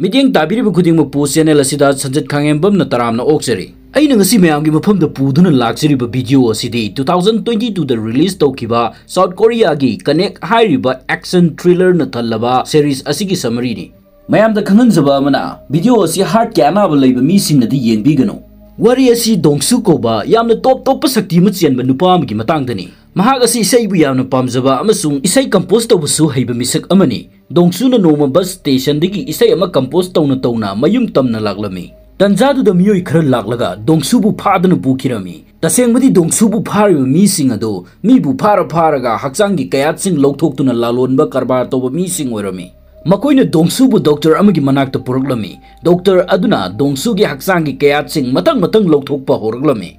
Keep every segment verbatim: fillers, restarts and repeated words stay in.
ꯃꯤꯠꯌꯦꯡ ꯇꯥꯕꯤꯔꯤꯕ ꯈꯨꯗꯤꯡꯃꯛꯄꯨ ꯆꯦꯅꯦꯜ ꯑꯁꯤꯗ ꯁꯟꯖꯠ ꯈꯥꯉꯦꯝꯕꯝꯅ ꯇꯔꯥꯝꯅ ꯑꯣꯛꯆꯔꯤ꯫ ꯑꯩꯅ ꯉꯁꯤ ꯃꯌꯥꯝꯒꯤ ꯃꯐꯝꯗ ꯄꯨꯗꯨꯅ ꯂꯥꯛꯆꯔꯤꯕ ꯚꯤꯗꯤꯑꯣ ꯑꯁꯤꯗꯤ two thousand twenty twoꯗ ꯔꯤꯂꯤꯖ ꯇꯧꯈꯤꯕ ꯁꯥꯎꯠ ꯀꯣꯔꯤꯌꯥꯒꯤ ꯀꯅꯦꯛ ꯍꯥꯏꯔꯤꯕ ꯑꯦꯛꯁꯟ ꯊ꯭ꯔꯤꯂꯔꯅ ꯊꯜꯂꯕ ꯁꯦꯔꯤꯁ ꯑꯁꯤꯒꯤ ꯁꯃꯔꯤꯅꯤ꯫ ꯃꯌꯥꯝꯗ ꯈꯪꯍꯟꯖꯕ ꯑꯃꯅ, ꯚꯤꯗꯤꯑꯣ ꯑꯁꯤ ꯍꯥꯔꯠꯀꯤ ꯑꯅꯥꯕ ꯂꯩꯕ ꯃꯤꯁꯤꯡꯅꯗꯤ ꯌꯦꯡꯕꯤꯒꯅꯨ꯫ ꯋꯥꯔꯤ ꯑꯁꯤ ꯗꯣꯡꯁꯨ ꯀꯧꯕ ꯌꯥꯝꯅ ꯇꯣꯞ ꯇꯣꯞꯄ ꯁꯛꯇꯤ ꯑꯃ ꯆꯦꯟꯕ ꯅꯨꯄꯥ ꯑꯃꯒꯤ ꯃꯇꯥꯡꯗꯅꯤ꯫ ꯃꯍꯥꯛ ꯑꯁꯤ ꯏꯁꯩꯕꯨ ꯌꯥꯝꯅ ꯄꯥꯝꯖꯕ ꯑꯃꯁꯨꯡ ꯏꯁꯩ ꯀꯝꯄꯣꯖ ꯇꯧꯕꯁꯨ ꯍꯩꯕ ꯃꯤꯁꯛ ꯑꯃꯅꯤ꯫ ꯗꯣꯡꯁꯨꯅ ꯅꯣꯡꯃ ꯕꯁ ꯁ꯭ꯇꯦꯁꯟꯗꯒꯤ ꯏꯁꯩ ꯑꯃ ꯀꯝꯄꯣꯖ ꯇꯧꯅ ꯇꯧꯅ ꯃꯌꯨꯝ ꯇꯝꯅ ꯂꯥꯛꯂꯝꯃꯤ꯫ ꯇꯟꯖꯥꯗꯨꯗ ꯃꯤꯑꯣꯏ ꯈꯔ ꯂꯥꯛꯂꯒ ꯗꯣꯡꯁꯨꯕꯨ ꯐꯥꯗꯨꯅ ꯄꯨꯈꯤꯔꯝꯃꯤ꯫ ꯇꯁꯦꯡꯕꯗꯤ ꯗꯣꯡꯁꯨꯕꯨ ꯐꯥꯔꯤꯕ ꯃꯤꯁꯤꯡ ꯑꯗꯨ ꯃꯤꯕꯨ ꯐꯥꯔ ꯐꯥꯔꯒ ꯍꯛꯆꯥꯡꯒꯤ ꯀꯌꯥꯠꯁꯤꯡ ꯂꯧꯊꯣꯛꯇꯨꯅ ꯂꯥꯂꯣꯟꯕ ꯀꯔꯕꯥꯔ ꯇꯧꯕ ꯃꯤꯁꯤꯡ ꯑꯣꯏꯔꯝꯃꯤ꯫ ꯃꯈꯣꯏꯅ ꯗꯣꯡꯁꯨꯕꯨ ꯗꯣꯛꯇꯔ ꯑꯃꯒꯤ ꯃꯅꯥꯛꯇ ꯄꯨꯔꯛꯂꯝꯃꯤ꯫ ꯗꯣꯛꯇꯔ ꯑꯗꯨꯅ ꯗꯣꯡꯁꯨꯒꯤ ꯍꯛꯆꯥꯡꯒꯤ ꯀꯌꯥꯠꯁꯤꯡ ꯃꯊꯪ ꯃꯊꯪ ꯂꯧꯊꯣꯛꯄ ꯍꯧꯔꯛꯂꯝꯃꯤ꯫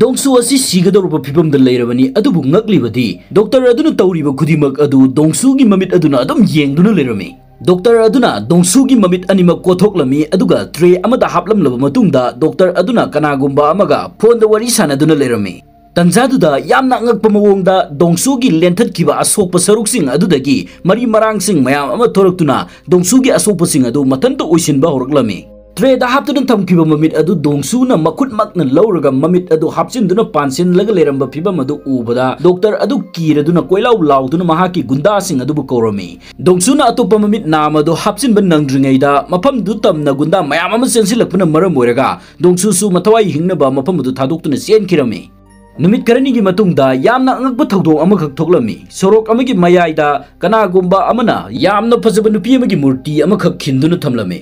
ꯗꯣꯡꯁꯨ ꯑꯁꯤ ꯁꯤꯒꯗꯧꯔꯕ ꯐꯤꯕꯝꯗ ꯂꯩꯔꯕꯅꯤ, ꯑꯗꯨꯕꯨ ꯉꯛꯂꯤꯕꯗꯤ ꯗꯣꯛꯇꯔ ꯑꯗꯨꯅ ꯇꯧꯔꯤꯕ ꯈꯨꯗꯤꯡꯃꯛ ꯑꯗꯨ ꯗꯣꯡꯁꯨꯒꯤ ꯃꯃꯤꯠ ꯑꯗꯨꯅ ꯑꯗꯨꯝ ꯌꯦꯡꯗꯨꯅ ꯂꯩꯔꯝꯃꯤ꯫ ꯗꯣꯛꯇꯔ ꯑꯗꯨꯅ ꯗꯣꯡꯁꯨꯒꯤ ꯃꯃꯤꯠ ꯑꯅꯤꯃꯛ ꯀꯣꯊꯣꯛꯂꯝꯃꯤ, ꯑꯗꯨꯒ ꯇ꯭ꯔꯦ ꯑꯃꯗ ꯍꯥꯞꯂꯝꯂꯕ ꯃꯇꯨꯡꯗ ꯗꯣꯛꯇꯔ ꯑꯗꯨꯅ ꯀꯅꯥꯒꯨꯝꯕ ꯑꯃꯒ ꯐꯣꯟꯗ ꯋꯥꯔꯤ ꯁꯥꯟꯅꯗꯨꯅ ꯂꯩꯔꯝꯃꯤ꯫ ꯇꯟꯖꯥꯗꯨꯗ ꯌꯥꯝꯅ ꯑꯉꯛꯄ ꯃꯑꯣꯡꯗ ꯗꯣꯡꯁꯨꯒꯤ ꯂꯦꯟꯊꯠꯈꯤꯕ ꯑꯁꯣꯛꯄ ꯁꯔꯨꯛꯁꯤꯡ ꯑꯗꯨꯗꯒꯤ ꯃꯔꯤ ꯃꯔꯥꯡꯁꯤꯡ ꯃꯌꯥꯝ ꯑꯃ ꯊꯣꯔꯛꯇꯨꯅ ꯗꯣꯡꯁꯨꯒꯤ ꯑꯁꯣꯛꯄꯁꯤꯡ ꯑꯗꯨ ꯃꯊꯟꯇ ꯑꯣꯏꯁꯤꯟꯕ ꯍꯧꯔꯛꯂꯝꯃꯤ꯫ ꯇ꯭ꯔꯦꯗ ꯍꯥꯞꯇꯨꯅ ꯊꯝꯈꯤꯕ ꯃꯃꯤꯠ ꯑꯗꯨ ꯗꯣꯡꯁꯨꯅ ꯃꯈꯨꯠꯃꯛꯅ ꯂꯧꯔꯒ ꯃꯃꯤꯠ ꯑꯗꯨ ꯍꯥꯞꯆꯤꯟꯗꯨꯅ ꯄꯥꯟꯁꯤꯜꯂꯒ ꯂꯩꯔꯝꯕ ꯐꯤꯕꯝ ꯑꯗꯨ ꯎꯕꯗ ꯗꯣꯛꯇꯔ ꯑꯗꯨ ꯀꯤꯔꯗꯨꯅ ꯀꯣꯏꯂꯥꯎ ꯂꯥꯎꯗꯨꯅ ꯃꯍꯥꯛꯀꯤ ꯒꯨꯟꯗꯥꯁꯤꯡ ꯑꯗꯨꯕꯨ ꯀꯧꯔꯝꯃꯤ꯫ ꯗꯣꯡꯁꯨꯅ ꯑꯇꯣꯞꯄ ꯃꯃꯤꯠ ꯅꯥꯝ ꯑꯗꯨ ꯍꯥꯞꯆꯤꯟꯕ ꯅꯪꯗ꯭ꯔꯤꯉꯩꯗ ꯃꯐꯝꯗꯨ ꯇꯝꯅ ꯒꯨꯟꯗꯥ ꯃꯌꯥꯝ ꯑꯃ ꯆꯦꯟꯁꯤꯜꯂꯛꯄꯅ ꯃꯔꯝ ꯑꯣꯏꯔꯒ ꯗꯣꯡꯁꯨꯁꯨ ꯃꯊꯋꯥꯏ ꯍꯤꯡꯅꯕ ꯃꯐꯝ ꯑꯗꯨ ꯊꯥꯗꯣꯛꯇꯨꯅ ꯆꯦꯟꯈꯤꯔꯝꯃꯤ꯫ ꯅꯨꯃꯤꯠ ꯈꯔꯅꯤꯒꯤ ꯃꯇꯨꯡꯗ ꯌꯥꯝꯅ ꯑꯉꯛꯄ ꯊꯧꯗꯣꯛ ꯑꯃꯈꯛ ꯊꯣꯛꯂꯝꯃꯤ꯫ ꯁꯣꯔꯣꯛ ꯑꯃꯒꯤ ꯃꯌꯥꯏꯗ ꯀꯅꯥꯒꯨꯝꯕ ꯑꯃꯅ ꯌꯥꯝꯅ ꯐꯖꯕ ꯅꯨꯄꯤ ꯑꯃꯒꯤ ꯃꯨꯔꯇꯤ ꯑꯃꯈꯛ ꯈꯤꯟꯗꯨꯅ ꯊꯝꯂꯝꯃꯤ꯫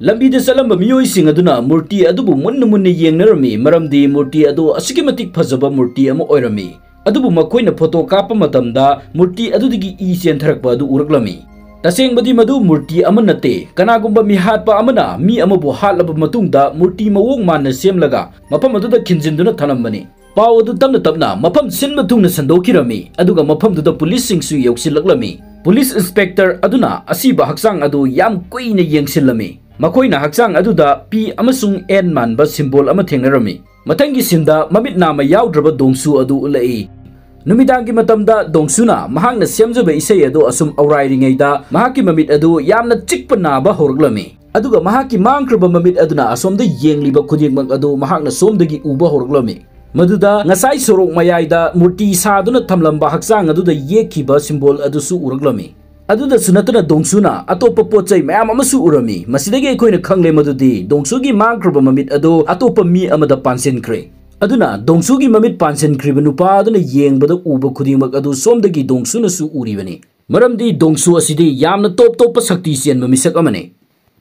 ꯂꯝꯕꯤꯗ ꯆꯠꯂꯝꯕ ꯃꯤꯑꯣꯏꯁꯤꯡ ꯑꯗꯨꯅ ꯃꯨꯔꯇꯤ ꯑꯗꯨꯕꯨ ꯃꯨꯟꯅ ꯃꯨꯟꯅ ꯌꯦꯡꯅꯔꯝꯃꯤ, ꯃꯔꯝꯗꯤ ꯃꯨꯔꯇꯤ ꯑꯗꯨ ꯑꯁꯨꯛꯀꯤ ꯃꯇꯤꯛ ꯐꯖꯕ ꯃꯨꯔꯇꯤ ꯑꯃ ꯑꯣꯏꯔꯝꯃꯤ꯫ ꯑꯗꯨꯕꯨ ꯃꯈꯣꯏꯅ ꯐꯣꯇꯣ ꯀꯥꯞꯄ ꯃꯇꯝꯗ ꯃꯨꯔꯇꯤ ꯑꯗꯨꯗꯒꯤ ꯏ ꯆꯦꯟꯊꯔꯛꯄ ꯑꯗꯨ ꯎꯔꯛꯂꯝꯃꯤ꯫ ꯇꯁꯦꯡꯕꯗꯤ ꯃꯗꯨ ꯃꯨꯔꯇꯤ ꯑꯃ ꯅꯠꯇꯦ, ꯀꯅꯥꯒꯨꯝꯕ ꯃꯤꯍꯥꯠꯄ ꯑꯃꯅ ꯃꯤ ꯑꯃꯕꯨ ꯍꯥꯠꯂꯕ ꯃꯇꯨꯡꯗ ꯃꯨꯔꯇꯤ ꯃꯑꯣꯡ ꯃꯥꯟꯅ ꯁꯦꯝꯂꯒ ꯃꯐꯝ ꯑꯗꯨꯗ ꯈꯤꯟꯖꯤꯟꯗꯨꯅ ꯊꯝꯂꯝꯕꯅꯤ꯫ ꯄꯥꯎ ꯑꯗꯨ ꯇꯞꯅ ꯇꯞꯅ ꯃꯐꯝ ꯁꯤꯟꯕ ꯊꯨꯡꯅ ꯁꯟꯗꯣꯛꯈꯤꯔꯝꯃꯤ, ꯑꯗꯨꯒ ꯃꯐꯝꯗꯨꯗ ꯄꯨꯂꯤꯁꯁꯤꯡꯁꯨ ꯌꯧꯁꯤꯜꯂꯛꯂꯝꯃꯤ꯫ ꯄꯨꯂꯤꯁ ꯏꯟꯁꯄꯦꯛꯇꯔ ꯑꯗꯨꯅ ꯑꯁꯤꯕ ꯍꯛꯆꯥꯡ ꯑꯗꯨ ꯌꯥꯝ ꯀꯨꯏꯅ ꯌꯦꯡꯁꯤꯜꯂꯝꯃꯤ꯫ ꯃꯈꯣꯏꯅ ꯍꯛꯆꯥꯡ ꯑꯗꯨꯗ ꯄꯤ ꯑꯃꯁꯨꯡ ꯑꯦꯟ ꯃꯥꯟꯕ ꯁꯤꯝꯕꯣꯜ ꯑꯃ ꯊꯦꯡꯅꯔꯝꯃꯤ꯫ ꯃꯊꯪꯒꯤ ꯁꯤꯟꯗ ꯃꯃꯤꯠ ꯅꯥꯝꯃ ꯌꯥꯎꯗ꯭ꯔꯕ ꯗꯣꯡꯁꯨ ꯑꯗꯨ ꯎꯠꯂꯛꯏ꯫ ꯅꯨꯃꯤꯗꯥꯡꯒꯤ ꯃꯇꯝꯗ ꯗꯣꯡꯁꯨꯅ ꯃꯍꯥꯛꯅ ꯁꯦꯝꯖꯕ ꯏꯁꯩ ꯑꯗꯨ ꯑꯁꯨꯝ ꯑꯧꯔꯥꯏꯔꯤꯉꯩꯗ ꯃꯍꯥꯛꯀꯤ ꯃꯃꯤꯠ ꯑꯗꯨ ꯌꯥꯝꯅ ꯆꯤꯛꯄ ꯅꯥꯕ ꯍꯧꯔꯛꯂꯝꯃꯤ꯫ ꯑꯗꯨꯒ ꯃꯍꯥꯛꯀꯤ ꯃꯥꯡꯈ꯭ꯔꯕ ꯃꯃꯤꯠ ꯑꯗꯨꯅ ꯑꯁꯣꯝꯗ ꯌꯦꯡꯂꯤꯕ ꯈꯨꯗꯤꯡꯃꯛ ꯑꯗꯨ ꯃꯍꯥꯛꯅ ꯁꯣꯝꯗꯒꯤ ꯎꯕ ꯍꯧꯔꯛꯂꯝꯃꯤ꯫ ꯃꯗꯨꯗ ꯉꯁꯥꯏ ꯁꯣꯔꯣꯛ ꯃꯌꯥꯏꯗ ꯃꯨꯔꯇꯤ ꯁꯥꯗꯨꯅ ꯊꯝꯂꯝꯕ ꯍꯛꯆꯥꯡ ꯑꯗꯨꯗ ꯌꯦꯛꯈꯤꯕ ꯁꯤꯝꯕꯣꯜ ꯑꯗꯨꯁꯨ ꯎꯔꯛꯂꯝꯃꯤ꯫ ꯑꯗꯨꯗꯁꯨ ꯅꯠꯇꯅ ꯗꯣꯡꯁꯨꯅ ꯑꯇꯣꯞꯄ ꯄꯣꯠ ꯆꯩ ꯃꯌꯥꯝ ꯑꯃꯁꯨ ꯎꯔꯝꯃꯤ꯫ ꯃꯁꯤꯗꯒꯤ ꯑꯩꯈꯣꯏꯅ ꯈꯪꯂꯦ ꯃꯗꯨꯗꯤ ꯗꯣꯡꯁꯨꯒꯤ ꯃꯥꯡꯈ꯭ꯔꯕ ꯃꯃꯤꯠ ꯑꯗꯨ ꯑꯇꯣꯞꯄ ꯃꯤ ꯑꯃꯗ ꯄꯥꯟꯁꯤꯟꯈ꯭ꯔꯦ꯫ ꯑꯗꯨꯅ ꯗꯣꯡꯁꯨꯒꯤ ꯃꯃꯤꯠ ꯄꯥꯟꯁꯤꯟꯈ꯭ꯔꯤꯕ ꯅꯨꯄꯥ ꯑꯗꯨꯅ ꯌꯦꯡꯕꯗ ꯎꯕ ꯈꯨꯗꯤꯡꯃꯛ ꯑꯗꯨ ꯁꯣꯝꯗꯒꯤ ꯗꯣꯡꯁꯨꯅꯁꯨ ꯎꯔꯤꯕꯅꯤ꯫ ꯃꯔꯝꯗꯤ ꯗꯣꯡꯁꯨ ꯑꯁꯤꯗꯤ ꯌꯥꯝꯅ ꯇꯣꯞ ꯇꯣꯞꯄ ꯁꯛꯇꯤ ꯆꯦꯟꯕ ꯃꯤꯁꯛ ꯑꯃꯅꯤ꯫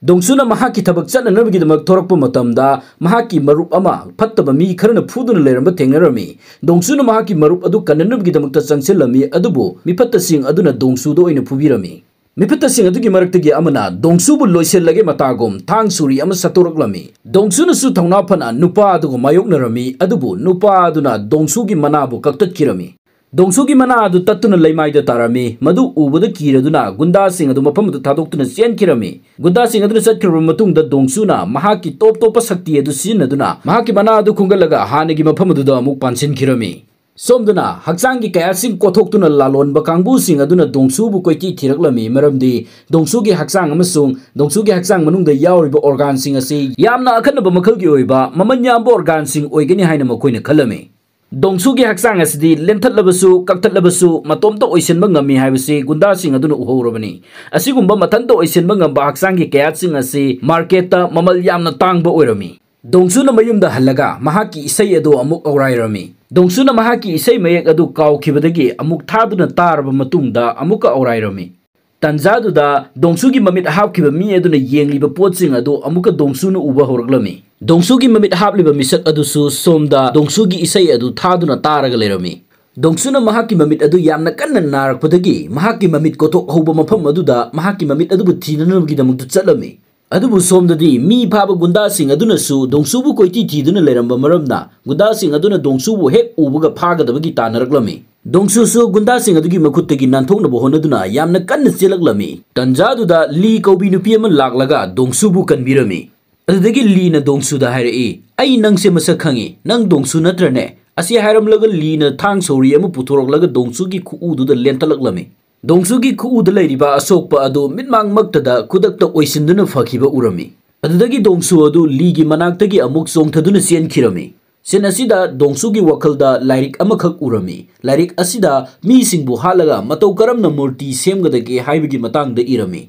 ꯗꯣꯡꯁꯨꯅ ꯃꯍꯥꯛꯀꯤ ꯊꯕꯛ ꯆꯠꯅꯅꯕꯒꯤꯗꯃꯛ ꯊꯣꯔꯛꯄ ꯃꯇꯝꯗ ꯃꯍꯥꯛꯀꯤ ꯃꯔꯨꯞ ꯑꯃ ꯐꯠꯇꯕ ꯃꯤ ꯈꯔꯅ ꯐꯨꯗꯨꯅ ꯂꯩꯔꯝꯕ ꯊꯦꯡꯅꯔꯝꯃꯤ꯫ ꯗꯣꯡꯁꯨꯅ ꯃꯍꯥꯛꯀꯤ ꯃꯔꯨꯞ ꯑꯗꯨ ꯀꯟꯅꯅꯕꯒꯤꯗꯃꯛꯇ ꯆꯪꯁꯤꯜꯂꯝꯃꯤ, ꯑꯗꯨꯕꯨ ꯃꯤꯐꯠꯇꯁꯤꯡ ꯑꯗꯨꯅ ꯗꯣꯡꯁꯨꯗ ꯑꯣꯏꯅ ꯐꯨꯕꯤꯔꯝꯃꯤ꯫ ꯃꯤꯐꯠꯇꯁꯤꯡ ꯑꯗꯨꯒꯤ ꯃꯔꯛꯇꯒꯤ ꯑꯃꯅ ꯗꯣꯡꯁꯨꯕꯨ ꯂꯣꯏꯁꯤꯜꯂꯒꯦ ꯃꯇꯥꯒꯨꯝ ꯊꯥꯡ ꯁꯨꯔꯤ ꯑꯃ ꯁꯠꯇꯣꯔꯛꯂꯝꯃꯤ꯫ ꯗꯣꯡꯁꯨꯅꯁꯨ ꯊꯧꯅꯥ ꯐꯅ ꯅꯨꯄꯥ ꯑꯗꯨꯒ ꯃꯥꯌꯣꯛꯅꯔꯝꯃꯤ, ꯑꯗꯨꯕꯨ ꯅꯨꯄꯥ ꯑꯗꯨꯅ ꯗꯣꯡꯁꯨꯒꯤ ꯃꯅꯥꯕꯨ ꯀꯛꯇꯠꯈꯤꯔꯝꯃꯤ꯫ ꯗꯣꯡꯁꯨꯒꯤ ꯃꯅꯥ ꯑꯗꯨ ꯇꯠꯇꯨꯅ ꯂꯩꯃꯥꯏꯗ ꯇꯥꯔꯝꯃꯤ꯫ ꯃꯗꯨ ꯎꯕꯗ ꯀꯤꯔꯗꯨꯅ ꯒꯨꯟꯗꯥꯁꯤꯡ ꯑꯗꯨ ꯃꯐꯝ ꯑꯗꯨ ꯊꯥꯗꯣꯛꯇꯨꯅ ꯆꯦꯟꯈꯤꯔꯝꯃꯤ꯫ ꯒꯨꯟꯗꯥꯁꯤꯡ ꯑꯗꯨꯅ ꯆꯠꯈ꯭ꯔꯕ ꯃꯇꯨꯡꯗ ꯗꯣꯡꯁꯨꯅ ꯃꯍꯥꯛꯀꯤ ꯇꯣꯞ ꯇꯣꯞꯄ ꯁꯛꯇꯤ ꯑꯗꯨ ꯁꯤꯖꯤꯟꯅꯗꯨꯅ ꯃꯍꯥꯛꯀꯤ ꯃꯅꯥ ꯑꯗꯨ ꯈꯨꯟꯒꯠꯂꯒ ꯍꯥꯟꯅꯒꯤ ꯃꯐꯝ ꯑꯗꯨꯗ ꯑꯃꯨꯛ ꯄꯥꯟꯁꯤꯟꯈꯤꯔꯝꯃꯤ꯫ ꯁꯣꯝꯗꯅ ꯍꯛꯆꯥꯡꯒꯤ ꯀꯌꯥꯠꯁꯤꯡ ꯀꯣꯊꯣꯛꯇꯨꯅ ꯂꯥꯂꯣꯟꯕ ꯀꯥꯡꯕꯨꯁꯤꯡ ꯑꯗꯨꯅ ꯗꯣꯡꯁꯨꯕꯨ ꯀꯣꯏꯊꯤ ꯊꯤꯔꯛꯂꯝꯃꯤ, ꯃꯔꯝꯗꯤ ꯗꯣꯡꯁꯨꯒꯤ ꯍꯛꯆꯥꯡ ꯑꯃꯁꯨꯡ ꯗꯣꯡꯁꯨꯒꯤ ꯍꯛꯆꯥꯡ ꯃꯅꯨꯡꯗ ꯌꯥꯎꯔꯤꯕ ꯑꯣꯔꯒꯥꯟꯁꯤꯡ ꯑꯁꯤ ꯌꯥꯝꯅ ꯑꯈꯟꯅꯕ ꯃꯈꯜꯒꯤ ꯑꯣꯏꯕ ꯃꯃꯜ ꯌꯥꯝꯕ ꯑꯣꯔꯒꯥꯟꯁꯤꯡ ꯑꯣꯏꯒꯅꯤ ꯍꯥꯏꯅ ꯃꯈꯣꯏꯅ ꯈꯜꯂꯝꯃꯤ꯫ ꯗꯣꯡꯁꯨꯒꯤ ꯍꯛꯆꯥꯡ ꯑꯁꯤꯗꯤ ꯂꯦꯟꯊꯠꯂꯕꯁꯨ ꯀꯛꯊꯠꯂꯕꯁꯨ ꯃꯇꯣꯝꯇ ꯑꯣꯏꯁꯤꯟꯕ ꯉꯝꯃꯤ ꯍꯥꯏꯕꯁꯤ ꯒꯨꯟꯗꯥꯁꯤꯡ ꯑꯗꯨꯅ ꯎꯍꯧꯔꯕꯅꯤ꯫ ꯑꯁꯤꯒꯨꯝꯕ ꯃꯊꯟꯇ ꯑꯣꯏꯁꯤꯟꯕ ꯉꯝꯕ ꯍꯛꯆꯥꯡꯒꯤ ꯀꯌꯥꯠꯁꯤꯡ ꯑꯁꯤ ꯃꯥꯔꯀꯦꯠꯇ ꯃꯃꯜ ꯌꯥꯝꯅ ꯇꯥꯡꯕ ꯑꯣꯏꯔꯝꯃꯤ꯫ ꯗꯣꯡꯁꯨꯅ ꯃꯌꯨꯝꯗ ꯍꯜꯂꯒ ꯃꯍꯥꯛꯀꯤ ꯏꯁꯩ ꯑꯗꯨ ꯑꯃꯨꯛ ꯑꯧꯔꯥꯏꯔꯝꯃꯤ꯫ ꯗꯣꯡꯁꯨꯅ ꯃꯍꯥꯛꯀꯤ ꯏꯁꯩ ꯃꯌꯦꯛ ꯑꯗꯨ ꯀꯥꯎꯈꯤꯕꯗꯒꯤ ꯑꯃꯨꯛ ꯊꯥꯗꯨꯅ ꯇꯥꯔꯕ ꯃꯇꯨꯡꯗ ꯑꯃꯨꯛꯀ ꯑꯧꯔꯥꯏꯔꯝꯃꯤ꯫ ꯇꯟꯖꯥꯗꯨꯗ ꯗꯣꯡꯁꯨꯒꯤ ꯃꯃꯤꯠ ꯍꯥꯞꯈꯤꯕ ꯃꯤ ꯑꯗꯨꯅ ꯌꯦꯡꯂꯤꯕ ꯄꯣꯠꯁꯤꯡ ꯑꯗꯨ ꯑꯃꯨꯛꯀ ꯗꯣꯡꯁꯨꯅ ꯎꯕ ꯍꯧꯔꯛꯂꯝꯃꯤ꯫ ꯗꯣꯡꯁꯨꯒꯤ ꯃꯃꯤꯠ ꯍꯥꯞꯂꯤꯕ ꯃꯤꯁꯛ ꯑꯗꯨꯁꯨ ꯁꯣꯝꯗ ꯗꯣꯡꯁꯨꯒꯤ ꯏꯁꯩ ꯑꯗꯨ ꯊꯥꯗꯨꯅ ꯇꯥꯔꯒ ꯂꯩꯔꯝꯃꯤ꯫ ꯗꯣꯡꯁꯨꯅ ꯃꯍꯥꯛꯀꯤ ꯃꯃꯤꯠ ꯑꯗꯨ ꯌꯥꯝꯅ ꯀꯟꯅ ꯅꯥꯔꯛꯄꯗꯒꯤ ꯃꯍꯥꯛꯀꯤ ꯃꯃꯤꯠ ꯀꯣꯊꯣꯛ ꯍꯧꯕ ꯃꯐꯝ ꯑꯗꯨꯗ ꯃꯍꯥꯛꯀꯤ ꯃꯃꯤꯠ ꯑꯗꯨꯕꯨ ꯊꯤꯅꯅꯕꯒꯤꯗꯃꯛꯇ ꯆꯠꯂꯝꯃꯤ꯫ ꯑꯗꯨꯕꯨ ꯁꯣꯝꯗꯗꯤ ꯃꯤ ꯐꯥꯕ ꯒꯨꯟꯗꯥꯁꯤꯡ ꯑꯗꯨꯅꯁꯨ ꯗꯣꯡꯁꯨꯕꯨ ꯀꯣꯏꯊꯤ ꯊꯤꯗꯨꯅ ꯂꯩꯔꯝꯕ ꯃꯔꯝꯅ ꯒꯨꯟꯗꯥꯁꯤꯡ ꯑꯗꯨꯅ ꯗꯣꯡꯁꯨꯕꯨ ꯍꯦꯛ ꯎꯕꯒ ꯐꯥꯒꯗꯕꯒꯤ ꯇꯥꯟꯅꯔꯛꯂꯝꯃꯤ꯫ ꯗꯣꯡꯁꯨꯁꯨ ꯒꯨꯟꯗꯥꯁꯤꯡ ꯑꯗꯨꯒꯤ ꯃꯈꯨꯠꯇꯒꯤ ꯅꯥꯟꯊꯣꯛꯅꯕ ꯍꯣꯠꯅꯗꯨꯅ ꯌꯥꯝꯅ ꯀꯟꯅ ꯆꯦꯜꯂꯛꯂꯝꯃꯤ꯫ ꯇꯟꯖꯥꯗꯨꯗ ꯂꯤ ꯀꯧꯕꯤ ꯅꯨꯄꯤ ꯑꯃ ꯂꯥꯛꯂꯒ ꯗꯣꯡꯁꯨꯕꯨ ꯀꯟꯕꯤꯔꯝꯃꯤ꯫ ꯑꯗꯨꯗꯒꯤ ꯂꯤꯅ ꯗꯣꯡꯁꯨꯗ ꯍꯥꯏꯔꯛꯏ, "ꯑꯩ ꯅꯪꯁꯦ ꯃꯁꯛ ꯈꯪꯉꯤ, ꯅꯪ ꯗꯣꯡꯁꯨ ꯅꯠꯇ꯭ꯔꯅꯦ?" ꯑꯁꯤ ꯍꯥꯏꯔꯝꯂꯒ ꯂꯤꯅ ꯊꯥꯡ ꯁꯧꯔꯤ ꯑꯃ ꯄꯨꯊꯣꯔꯛꯂꯒ ꯗꯣꯡꯁꯨꯒꯤ ꯈꯨꯎꯗꯨꯗ ꯂꯦꯟꯊꯠꯂꯛꯂꯝꯃꯤ꯫ ꯗꯣꯡꯁꯨꯒꯤ ꯈꯨꯎꯗ ꯂꯩꯔꯤꯕ ꯑꯁꯣꯛꯄ ꯑꯗꯨ ꯃꯤꯠꯃꯥꯡꯃꯛꯇꯗ ꯈꯨꯗꯛꯇ ꯑꯣꯏꯁꯤꯟꯗꯨꯅ ꯐꯈꯤꯕ ꯎꯔꯝꯃꯤ꯫ ꯑꯗꯨꯗꯒꯤ ꯗꯣꯡꯁꯨ ꯑꯗꯨ ꯂꯤꯒꯤ ꯃꯅꯥꯛꯇꯒꯤ ꯑꯃꯨꯛ ꯆꯣꯡꯊꯗꯨꯅ ꯆꯦꯟꯈꯤꯔꯝꯃꯤ꯫ ꯁꯤꯟ ꯑꯁꯤꯗ ꯗꯣꯡꯁꯨꯒꯤ ꯋꯥꯈꯜꯗ ꯂꯥꯏꯔꯤꯛ ꯑꯃꯈꯛ ꯎꯔꯝꯃꯤ꯫ ꯂꯥꯏꯔꯤꯛ ꯑꯁꯤꯗ ꯃꯤꯁꯤꯡꯕꯨ ꯍꯥꯠꯂꯒ ꯃꯇꯧ ꯀꯔꯝꯅ ꯃꯨꯔꯇꯤ ꯁꯦꯝꯒꯗꯒꯦ ꯍꯥꯏꯕꯒꯤ ꯃꯇꯥꯡꯗ ꯏꯔꯝꯃꯤ꯫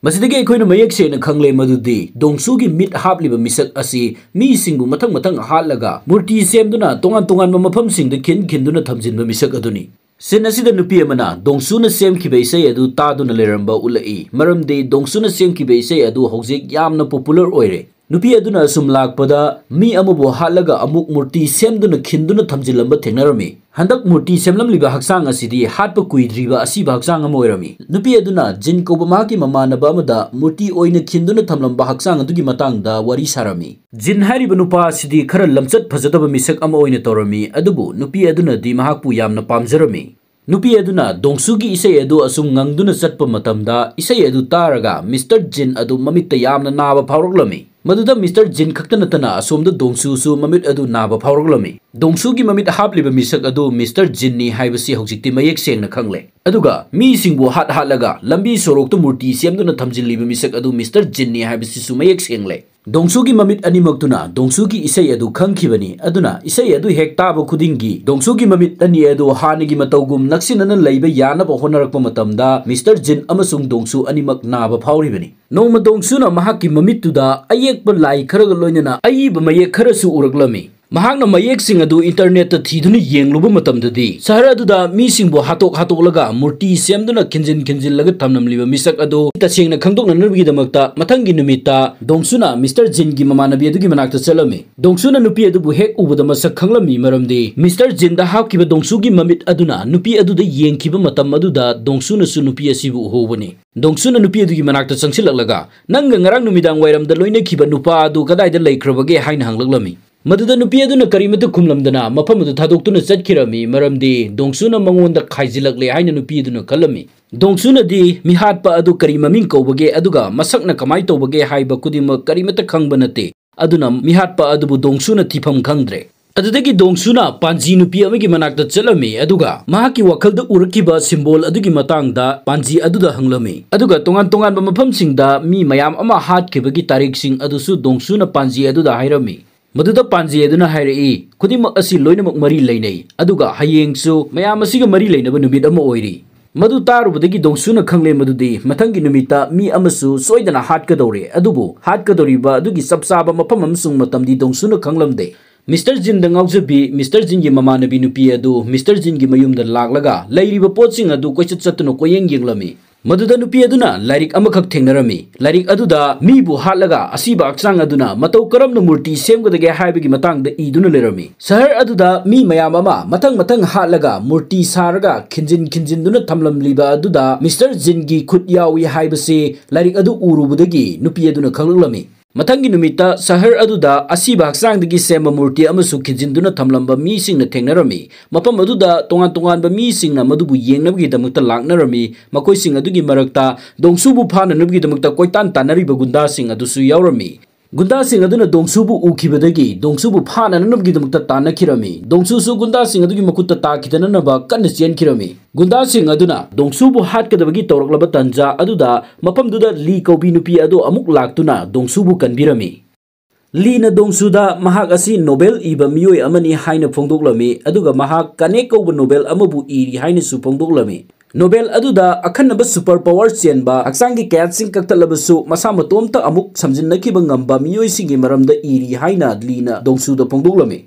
ꯃꯁꯤꯗꯒꯤ ꯑꯩꯈꯣꯏꯅ ꯃꯌꯦꯛ ꯁꯦꯡꯅ ꯈꯪꯂꯦ ꯃꯗꯨꯗꯤ ꯗꯣꯡꯁꯨꯒꯤ ꯃꯤꯠ ꯍꯥꯞꯂꯤꯕ ꯃꯤꯁꯛ ꯑꯁꯤ ꯃꯤꯁꯤꯡꯕꯨ ꯃꯊꯪ ꯃꯊꯪ ꯍꯥꯠꯂꯒ ꯃꯨꯔꯇꯤ ꯁꯦꯝꯗꯨꯅ ꯇꯣꯉꯥꯟ ꯇꯣꯉꯥꯟꯕ ꯃꯐꯝꯁꯤꯡꯗ ꯈꯤꯟ ꯈꯤꯟꯗꯨꯅ ꯊꯝꯖꯤꯟꯕ ꯃꯤꯁꯛ ꯑꯗꯨꯅꯤ꯫ ꯁꯤꯟ ꯑꯁꯤꯗ ꯅꯨꯄꯤ ꯑꯃꯅ ꯗꯣꯡꯁꯨꯅ ꯁꯦꯝꯈꯤꯕ ꯏꯁꯩ ꯑꯗꯨ ꯇꯥꯗꯨꯅ ꯂꯩꯔꯝꯕ ꯎꯠꯂꯛꯏ, ꯃꯔꯝꯗꯤ ꯗꯣꯡꯁꯨꯅ ꯁꯦꯝꯈꯤꯕ ꯏꯁꯩ ꯑꯗꯨ ꯍꯧꯖꯤꯛ ꯌꯥꯝꯅ popular ꯑꯣꯏꯔꯦ꯫ ꯅꯨꯄꯤ ꯑꯗꯨꯅ ꯑꯁꯨꯝ ꯂꯥꯛꯄꯗ ꯃꯤ ꯑꯃꯕꯨ ꯍꯥꯠꯂꯒ ꯑꯃꯨꯛ ꯃꯨꯔꯇꯤ ꯁꯦꯝꯗꯨꯅ ꯈꯤꯟꯗꯨꯅ ꯊꯝꯖꯤꯜꯂꯝꯕ ꯊꯦꯡꯅꯔꯝꯃꯤ꯫ ꯍꯟꯗꯛ ꯃꯨꯔꯇꯤ ꯁꯦꯝꯂꯝꯂꯤꯕ ꯍꯛꯆꯥꯡ ꯑꯁꯤꯗꯤ ꯍꯥꯠꯄ ꯀꯨꯏꯗ꯭ꯔꯤꯕ ꯑꯁꯤꯕ ꯍꯛꯆꯥꯡ ꯑꯃ ꯑꯣꯏꯔꯝꯃꯤ꯫ ꯅꯨꯄꯤ ꯑꯗꯨꯅ ꯖꯤꯟ ꯀꯧꯕ ꯃꯍꯥꯛꯀꯤ ꯃꯃꯥꯟꯅꯕ ꯑꯃꯗ ꯃꯨꯔꯇꯤ ꯑꯣꯏꯅ ꯈꯤꯟꯗꯨꯅ ꯊꯝꯂꯝꯕ ꯍꯛꯆꯥꯡ ꯑꯗꯨꯒꯤ ꯃꯇꯥꯡꯗ ꯋꯥꯔꯤ ꯁꯥꯔꯝꯃꯤ꯫ ꯖꯤꯟ ꯍꯥꯏꯔꯤꯕ ꯅꯨꯄꯥ ꯑꯁꯤꯗꯤ ꯈꯔ ꯂꯝꯆꯠ ꯐꯖꯗꯕ ꯃꯤꯁꯛ ꯑꯃ ꯑꯣꯏꯅ ꯇꯧꯔꯝꯃꯤ, ꯑꯗꯨꯕꯨ ꯅꯨꯄꯤ ꯑꯗꯨꯅꯗꯤ ꯃꯍꯥꯛꯄꯨ ꯌꯥꯝꯅ ꯄꯥꯝꯖꯔꯝꯃꯤ꯫ ꯅꯨꯄꯤ ꯑꯗꯨꯅ ꯗꯣꯡꯁꯨꯒꯤ ꯏꯁꯩ ꯑꯗꯨ ꯑꯁꯨꯝ ꯉꯪꯗꯨꯅ ꯆꯠꯄ ꯃꯇꯝꯗ, ꯏꯁꯩ ꯑꯗꯨ ꯇꯥꯔꯒ ꯃꯤꯁꯇꯔ ꯖꯤꯟ ꯑꯗꯨ ꯃꯃꯤꯠꯇ ꯌꯥꯝꯅ ꯅꯥꯕ ꯐꯥꯎꯔꯛꯂꯝꯃꯤ꯫ ꯃꯗꯨꯗ ꯃꯤꯁꯇꯔ ꯖꯤꯟ ꯈꯛꯇ ꯅꯠꯇꯅ ꯑꯁꯣꯝꯗ ꯗꯣꯡꯁꯨꯁꯨ ꯃꯃꯤꯠ ꯑꯗꯨ ꯅꯥꯕ ꯐꯥꯎꯔꯛꯂꯝꯃꯤ꯫ ꯗꯣꯡꯁꯨꯒꯤ ꯃꯃꯤꯠ ꯍꯥꯞꯂꯤꯕ ꯃꯤꯁꯛ ꯑꯗꯨ ꯃꯤꯁꯇꯔ ꯖꯤꯟꯅꯤ ꯍꯥꯏꯕꯁꯤ ꯍꯧꯖꯤꯛꯇꯤ ꯃꯌꯦꯛ ꯁꯦꯡꯅ ꯈꯪꯂꯦ꯫ ꯑꯗꯨꯒ ꯃꯤꯁꯤꯡꯕꯨ ꯍꯥꯠ ꯍꯥꯠꯂꯒ ꯂꯝꯕꯤ ꯁꯣꯔꯣꯛꯇ ꯃꯨꯔꯇꯤ ꯁꯦꯝꯗꯨꯅ ꯊꯝꯖꯤꯜꯂꯤꯕ ꯃꯤꯁꯛ ꯑꯗꯨ ꯃꯤꯁꯇꯔ ꯖꯤꯟꯅꯤ ꯍꯥꯏꯕꯁꯤꯁꯨ ꯃꯌꯦꯛ ꯁꯦꯡꯂꯦ꯫ ꯗꯣꯡꯁꯨꯒꯤ ꯃꯃꯤꯠ ꯑꯅꯤꯃꯛꯇꯨꯅ ꯗꯣꯡꯁꯨꯒꯤ ꯏꯁꯩ ꯑꯗꯨ ꯈꯪꯈꯤꯕꯅꯤ꯫ ꯑꯗꯨꯅ ꯏꯁꯩ ꯑꯗꯨ ꯍꯦꯛ ꯇꯥꯕ ꯈꯨꯗꯤꯡꯒꯤ ꯗꯣꯡꯁꯨꯒꯤ ꯃꯃꯤꯠ ꯑꯅꯤ ꯑꯗꯨ ꯍꯥꯟꯅꯒꯤ ꯃꯇꯧꯒꯨꯝ ꯅꯛꯁꯤꯟꯅꯅ ꯂꯩꯕ ꯌꯥꯅꯕ ꯍꯣꯠꯅꯔꯛꯄ ꯃꯇꯝꯗ ꯃꯤꯁꯇꯔ ꯖꯤꯟ ꯑꯃꯁꯨꯡ ꯗꯣꯡꯁꯨ ꯑꯅꯤꯃꯛ ꯅꯥꯕ ꯐꯥꯎꯔꯤꯕꯅꯤ꯫ ꯅꯣꯡꯃ ꯗꯣꯡꯁꯨꯅ ꯃꯍꯥꯛꯀꯤ ꯃꯃꯤꯠꯇꯨꯗ ꯑꯌꯦꯛꯄ ꯂꯥꯏ ꯈꯔꯒ ꯂꯣꯏꯅꯅ ꯑꯏꯕ ꯃꯌꯦꯛ ꯈꯔꯁꯨ ꯎꯔꯛꯂꯝꯃꯤ꯫ ꯃꯍꯥꯛꯅ ꯃꯌꯦꯛꯁꯤꯡ ꯑꯗꯨ ꯏꯟꯇꯔꯅꯦꯠꯇ ꯊꯤꯗꯨꯅ ꯌꯦꯡꯂꯨꯕ ꯃꯇꯝꯗꯗꯤ, ꯁꯍꯔ ꯑꯗꯨꯗ ꯃꯤꯁꯤꯡꯕꯨ ꯍꯥꯠꯇꯣꯛ ꯍꯥꯠꯇꯣꯛꯂꯒ ꯃꯨꯔꯇꯤ ꯁꯦꯝꯗꯨꯅ ꯈꯤꯟꯖꯤꯟ ꯈꯤꯟꯖꯤꯜꯂꯒ ꯊꯝꯂꯝꯂꯤꯕ ꯃꯤꯁꯛ ꯑꯗꯨ ꯇꯁꯦꯡꯅ ꯈꯪꯗꯣꯛꯅꯅꯕꯒꯤꯗꯃꯛꯇ ꯃꯊꯪꯒꯤ ꯅꯨꯃꯤꯠꯇ ꯗꯣꯡꯁꯨꯅ ꯃꯤꯁꯇꯔ ꯖꯤꯟꯒꯤ ꯃꯃꯥꯟꯅꯕꯤ ꯑꯗꯨꯒꯤ ꯃꯅꯥꯛꯇ ꯆꯠꯂꯝꯃꯤ꯫ ꯗꯣꯡꯁꯨꯅ ꯅꯨꯄꯤ ꯑꯗꯨꯕꯨ ꯍꯦꯛ ꯎꯕꯗ ꯃꯁꯛ ꯈꯪꯂꯝꯃꯤ, ꯃꯔꯝꯗꯤ ꯃꯤꯁꯇꯔ ꯖꯤꯟꯗ ꯍꯥꯞꯈꯤꯕ ꯗꯣꯡꯁꯨꯒꯤ ꯃꯃꯤꯠ ꯑꯗꯨꯅ ꯅꯨꯄꯤ ꯑꯗꯨꯗ ꯌꯦꯡꯈꯤꯕ ꯃꯇꯝ ꯑꯗꯨꯗ ꯗꯣꯡꯁꯨꯅꯁꯨ ꯅꯨꯄꯤ ꯑꯁꯤꯕꯨ ꯎꯍꯧꯕꯅꯤ꯫ ꯗꯣꯡꯁꯨꯅ ꯅꯨꯄꯤ ꯑꯗꯨꯒꯤ ꯃꯅꯥꯛꯇ ꯆꯪꯁꯤꯜꯂꯛꯂꯒ, "ꯅꯪꯒ ꯉꯔꯥꯡ ꯅꯨꯃꯤꯗꯥꯡ ꯋꯥꯏꯔꯝꯗ ꯂꯣꯏꯅꯈꯤꯕ ꯅꯨꯄꯥ ꯑꯗꯨ ꯀꯗꯥꯏꯗ ꯂꯩꯈ꯭ꯔꯕꯒꯦ?" ꯍꯥꯏꯅ ꯍꯪꯂꯛꯂꯝꯃꯤ꯫ ꯃꯗꯨꯗ ꯅꯨꯄꯤ ꯑꯗꯨꯅ ꯀꯔꯤꯃꯠꯇ ꯈꯨꯝꯂꯝꯗꯅ ꯃꯐꯝ ꯑꯗꯨ ꯊꯥꯗꯣꯛꯇꯨꯅ ꯆꯠꯈꯤꯔꯝꯃꯤ, ꯃꯔꯝꯗꯤ ꯗꯣꯡꯁꯨꯅ ꯃꯉꯣꯟꯗ ꯈꯥꯏꯖꯤꯜꯂꯛꯂꯦ ꯍꯥꯏꯅ ꯅꯨꯄꯤ ꯑꯗꯨꯅ ꯈꯜꯂꯝꯃꯤ꯫ ꯗꯣꯡꯁꯨꯅꯗꯤ ꯃꯤꯍꯥꯠꯄ ꯑꯗꯨ ꯀꯔꯤ ꯃꯃꯤꯡ ꯀꯧꯕꯒꯦ, ꯑꯗꯨꯒ ꯃꯁꯛꯅ ꯀꯃꯥꯏ ꯇꯧꯕꯒꯦ ꯍꯥꯏꯕ ꯈꯨꯗꯤꯡꯃꯛ ꯀꯔꯤꯃꯠꯇ ꯈꯪꯕ ꯅꯠꯇꯦ꯫ ꯑꯗꯨꯅ ꯃꯤꯍꯥꯠꯄ ꯑꯗꯨꯕꯨ ꯗꯣꯡꯁꯨꯅ ꯊꯤꯐꯝ ꯈꯪꯗ꯭ꯔꯦ꯫ ꯑꯗꯨꯗꯒꯤ ꯗꯣꯡꯁꯨꯅ ꯄꯥꯟꯖꯤ ꯅꯨꯄꯤ ꯑꯃꯒꯤ ꯃꯅꯥꯛꯇ ꯆꯠꯂꯝꯃꯤ, ꯑꯗꯨꯒ ꯃꯍꯥꯛꯀꯤ ꯋꯥꯈꯜꯗ ꯎꯔꯛꯈꯤꯕ symbol ꯑꯗꯨꯒꯤ ꯃꯇꯥꯡꯗ ꯄꯥꯟꯖꯤ ꯑꯗꯨꯗ ꯍꯪꯂꯝꯃꯤ꯫ ꯑꯗꯨꯒ ꯇꯣꯉꯥꯟ ꯇꯣꯉꯥꯟꯕ ꯃꯐꯝꯁꯤꯡꯗ ꯃꯤ ꯃꯌꯥꯝ ꯑꯃ ꯍꯥꯠꯈꯤꯕꯒꯤ ꯇꯥꯔꯤꯛꯁꯤꯡ ꯑꯗꯨꯁꯨ ꯗꯣꯡꯁꯨꯅ ꯄꯥꯟꯖꯤ ꯑꯗꯨꯗ ꯍꯥꯏꯔꯝꯃꯤ꯫ ꯃꯗꯨꯗ ꯄꯥꯟꯖꯤ ꯑꯗꯨꯅ ꯍꯥꯏꯔꯛꯏ, "ꯈꯨꯗꯤꯡꯃꯛ ꯑꯁꯤ ꯂꯣꯏꯅꯃꯛ ꯃꯔꯤ ꯂꯩꯅꯩ, ꯑꯗꯨꯒ ꯍꯌꯦꯡꯁꯨ ꯃꯌꯥꯝ ꯑꯁꯤꯒ ꯃꯔꯤ ꯂꯩꯅꯕ ꯅꯨꯃꯤꯠ ꯑꯃ ꯑꯣꯏꯔꯤ"꯫ ꯃꯗꯨ ꯇꯥꯔꯨꯕꯗꯒꯤ ꯗꯣꯡꯁꯨꯅ ꯈꯪꯂꯦ ꯃꯗꯨꯗꯤ ꯃꯊꯪꯒꯤ ꯅꯨꯃꯤꯠꯇ ꯃꯤ ꯑꯃꯁꯨ ꯁꯣꯏꯗꯅ ꯍꯥꯠꯀꯗꯧꯔꯦ, ꯑꯗꯨꯕꯨ ꯍꯥꯠꯀꯗꯧꯔꯤꯕ ꯑꯗꯨꯒꯤ ꯆꯞ ꯆꯥꯕ ꯃꯐꯝ ꯑꯃꯁꯨꯡ ꯃꯇꯝꯗꯤ ꯗꯣꯡꯁꯨꯅ ꯈꯪꯂꯝꯗꯦ꯫ ꯃꯤꯁꯇꯔ ꯖꯤꯟꯗ ꯉꯥꯎꯖꯕꯤ ꯃꯤꯁꯇꯔ ꯖꯤꯟꯒꯤ ꯃꯃꯥꯟꯅꯕꯤ ꯅꯨꯄꯤ ꯑꯗꯨ ꯃꯤꯁꯇꯔ ꯖꯤꯟꯒꯤ ꯃꯌꯨꯝꯗ ꯂꯥꯛꯂꯒ ꯂꯩꯔꯤꯕ ꯄꯣꯠꯁꯤꯡ ꯑꯗꯨ ꯀꯣꯏꯆꯠ ꯆꯠꯇꯨꯅ ꯀꯣꯏꯌꯦꯡ ꯌꯦꯡꯂꯝꯃꯤ꯫ ꯃꯗꯨꯗ ꯅꯨꯄꯤ ꯑꯗꯨꯅ ꯂꯥꯏꯔꯤꯛ ꯑꯃꯈꯛ ꯊꯦꯡꯅꯔꯝꯃꯤ꯫ ꯂꯥꯏꯔꯤꯛ ꯑꯗꯨꯗ ꯃꯤꯕꯨ ꯍꯥꯠꯂꯒ ꯑꯁꯤꯕ ꯍꯛꯆꯥꯡ ꯑꯗꯨꯅ ꯃꯇꯧ ꯀꯔꯝꯅ ꯃꯨꯔꯇꯤ ꯁꯦꯝꯒꯗꯒꯦ ꯍꯥꯏꯕꯒꯤ ꯃꯇꯥꯡꯗ ꯏꯗꯨꯅ ꯂꯩꯔꯝꯃꯤ꯫ ꯁꯍꯔ ꯑꯗꯨꯗ ꯃꯤ ꯃꯌꯥꯝ ꯑꯃ ꯃꯊꯪ ꯃꯊꯪ ꯍꯥꯠꯂꯒ ꯃꯨꯔꯇꯤ ꯁꯥꯔꯒ ꯈꯤꯟꯖꯤꯟ ꯈꯤꯟꯖꯤꯟꯗꯨꯅ ꯊꯝꯂꯝꯂꯤꯕ ꯑꯗꯨꯗ ꯃꯤꯁꯇꯔ ꯖꯤꯟꯒꯤ ꯈꯨꯠ ꯌꯥꯎꯏ ꯍꯥꯏꯕꯁꯤ ꯂꯥꯏꯔꯤꯛ ꯑꯗꯨ ꯎꯔꯨꯕꯗꯒꯤ ꯅꯨꯄꯤ ꯑꯗꯨꯅ ꯈꯪꯂꯛꯂꯝꯃꯤ꯫ ꯃꯊꯪꯒꯤ ꯅꯨꯃꯤꯠꯇ ꯁꯍꯔ ꯑꯗꯨꯗ ꯑꯁꯤꯕ ꯍꯛꯆꯥꯡꯗꯒꯤ ꯁꯦꯝꯕ ꯃꯨꯔꯇꯤ ꯑꯃꯁꯨ ꯈꯤꯟꯖꯤꯟꯗꯨꯅ ꯊꯝꯂꯝꯕ ꯃꯤꯁꯤꯡꯅ ꯊꯦꯡꯅꯔꯝꯃꯤ꯫ ꯃꯐꯝ ꯑꯗꯨꯗ ꯇꯣꯉꯥꯟ ꯇꯣꯉꯥꯟꯕ ꯃꯤꯁꯤꯡꯅ ꯃꯗꯨꯕꯨ ꯌꯦꯡꯅꯕꯒꯤꯗꯃꯛꯇ ꯂꯥꯛꯅꯔꯝꯃꯤ꯫ ꯃꯈꯣꯏꯁꯤꯡ ꯑꯗꯨꯒꯤ ꯃꯔꯛꯇ ꯗꯣꯡꯁꯨꯕꯨ ꯐꯥꯅꯅꯕꯒꯤꯗꯃꯛꯇ ꯀꯣꯏꯇꯥꯟ ꯇꯥꯟꯅꯔꯤꯕ ꯒꯨꯟꯗꯥꯁꯤꯡ ꯑꯗꯨꯁꯨ ꯌꯥꯎꯔꯝꯃꯤ꯫ ꯒꯨꯟꯗꯥꯁꯤꯡ ꯑꯗꯨꯅ ꯗꯣꯡꯁꯨꯕꯨ ꯎꯈꯤꯕꯗꯒꯤ ꯗꯣꯡꯁꯨꯕꯨ ꯐꯥꯅꯅꯕꯒꯤꯗꯃꯛꯇ ꯇꯥꯟꯅꯈꯤꯔꯝꯃꯤ꯫ ꯗꯣꯡꯁꯨꯁꯨ ꯒꯨꯟꯗꯥꯁꯤꯡ ꯑꯗꯨꯒꯤ ꯃꯈꯨꯠꯇ ꯇꯥꯈꯤꯗꯅꯅꯕ ꯀꯟꯅ ꯆꯦꯟꯈꯤꯔꯝꯃꯤ꯫ ꯒꯨꯟꯗꯥꯁꯤꯡ ꯑꯗꯨꯅ ꯗꯣꯡꯁꯨꯕꯨ ꯍꯥꯠꯀꯗꯕꯒꯤ ꯇꯧꯔꯛꯂꯕ ꯇꯥꯟꯖꯥ ꯑꯗꯨꯗ ꯃꯐꯝꯗꯨꯗ ꯂꯤ ꯀꯧꯕꯤ ꯅꯨꯄꯤ ꯑꯗꯨ ꯑꯃꯨꯛ ꯂꯥꯛꯇꯨꯅ ꯗꯣꯡꯁꯨꯕꯨ ꯀꯟꯕꯤꯔꯝꯃꯤ꯫ ꯂꯤꯅ ꯗꯣꯡꯁꯨꯗ ꯃꯍꯥꯛ ꯑꯁꯤ ꯅꯣꯕꯦꯜ ꯏꯕ ꯃꯤꯑꯣꯏ ꯑꯃꯅꯤ ꯍꯥꯏꯅ ꯐꯣꯡꯗꯣꯛꯂꯝꯃꯤ, ꯑꯗꯨꯒ ꯃꯍꯥꯛ ꯀꯅꯦꯛ ꯀꯧꯕ ꯅꯣꯕꯦꯜ ꯑꯃꯕꯨ ꯏꯔꯤ ꯍꯥꯏꯅꯁꯨ ꯐꯣꯡꯗꯣꯛꯂꯝꯃꯤ꯫ ꯅꯣꯕꯦꯜ ꯑꯗꯨꯗ ꯑꯈꯟꯅꯕ super power ꯆꯦꯟꯕ, ꯍꯛꯆꯥꯡꯒꯤ ꯀꯌꯥꯠꯁꯤꯡ ꯀꯛꯊꯠꯂꯕꯁꯨ ꯃꯁꯥ ꯃꯇꯣꯝꯇ ꯑꯃꯨꯛ ꯁꯝꯖꯤꯟꯅꯈꯤꯕ ꯉꯝꯕ ꯃꯤꯑꯣꯏꯁꯤꯡꯒꯤ ꯃꯔꯝꯗ ꯏꯔꯤ ꯍꯥꯏꯅ ꯂꯤꯅ ꯗꯣꯡꯁꯨꯗ ꯐꯣꯡꯗꯣꯛꯂꯝꯃꯤ꯫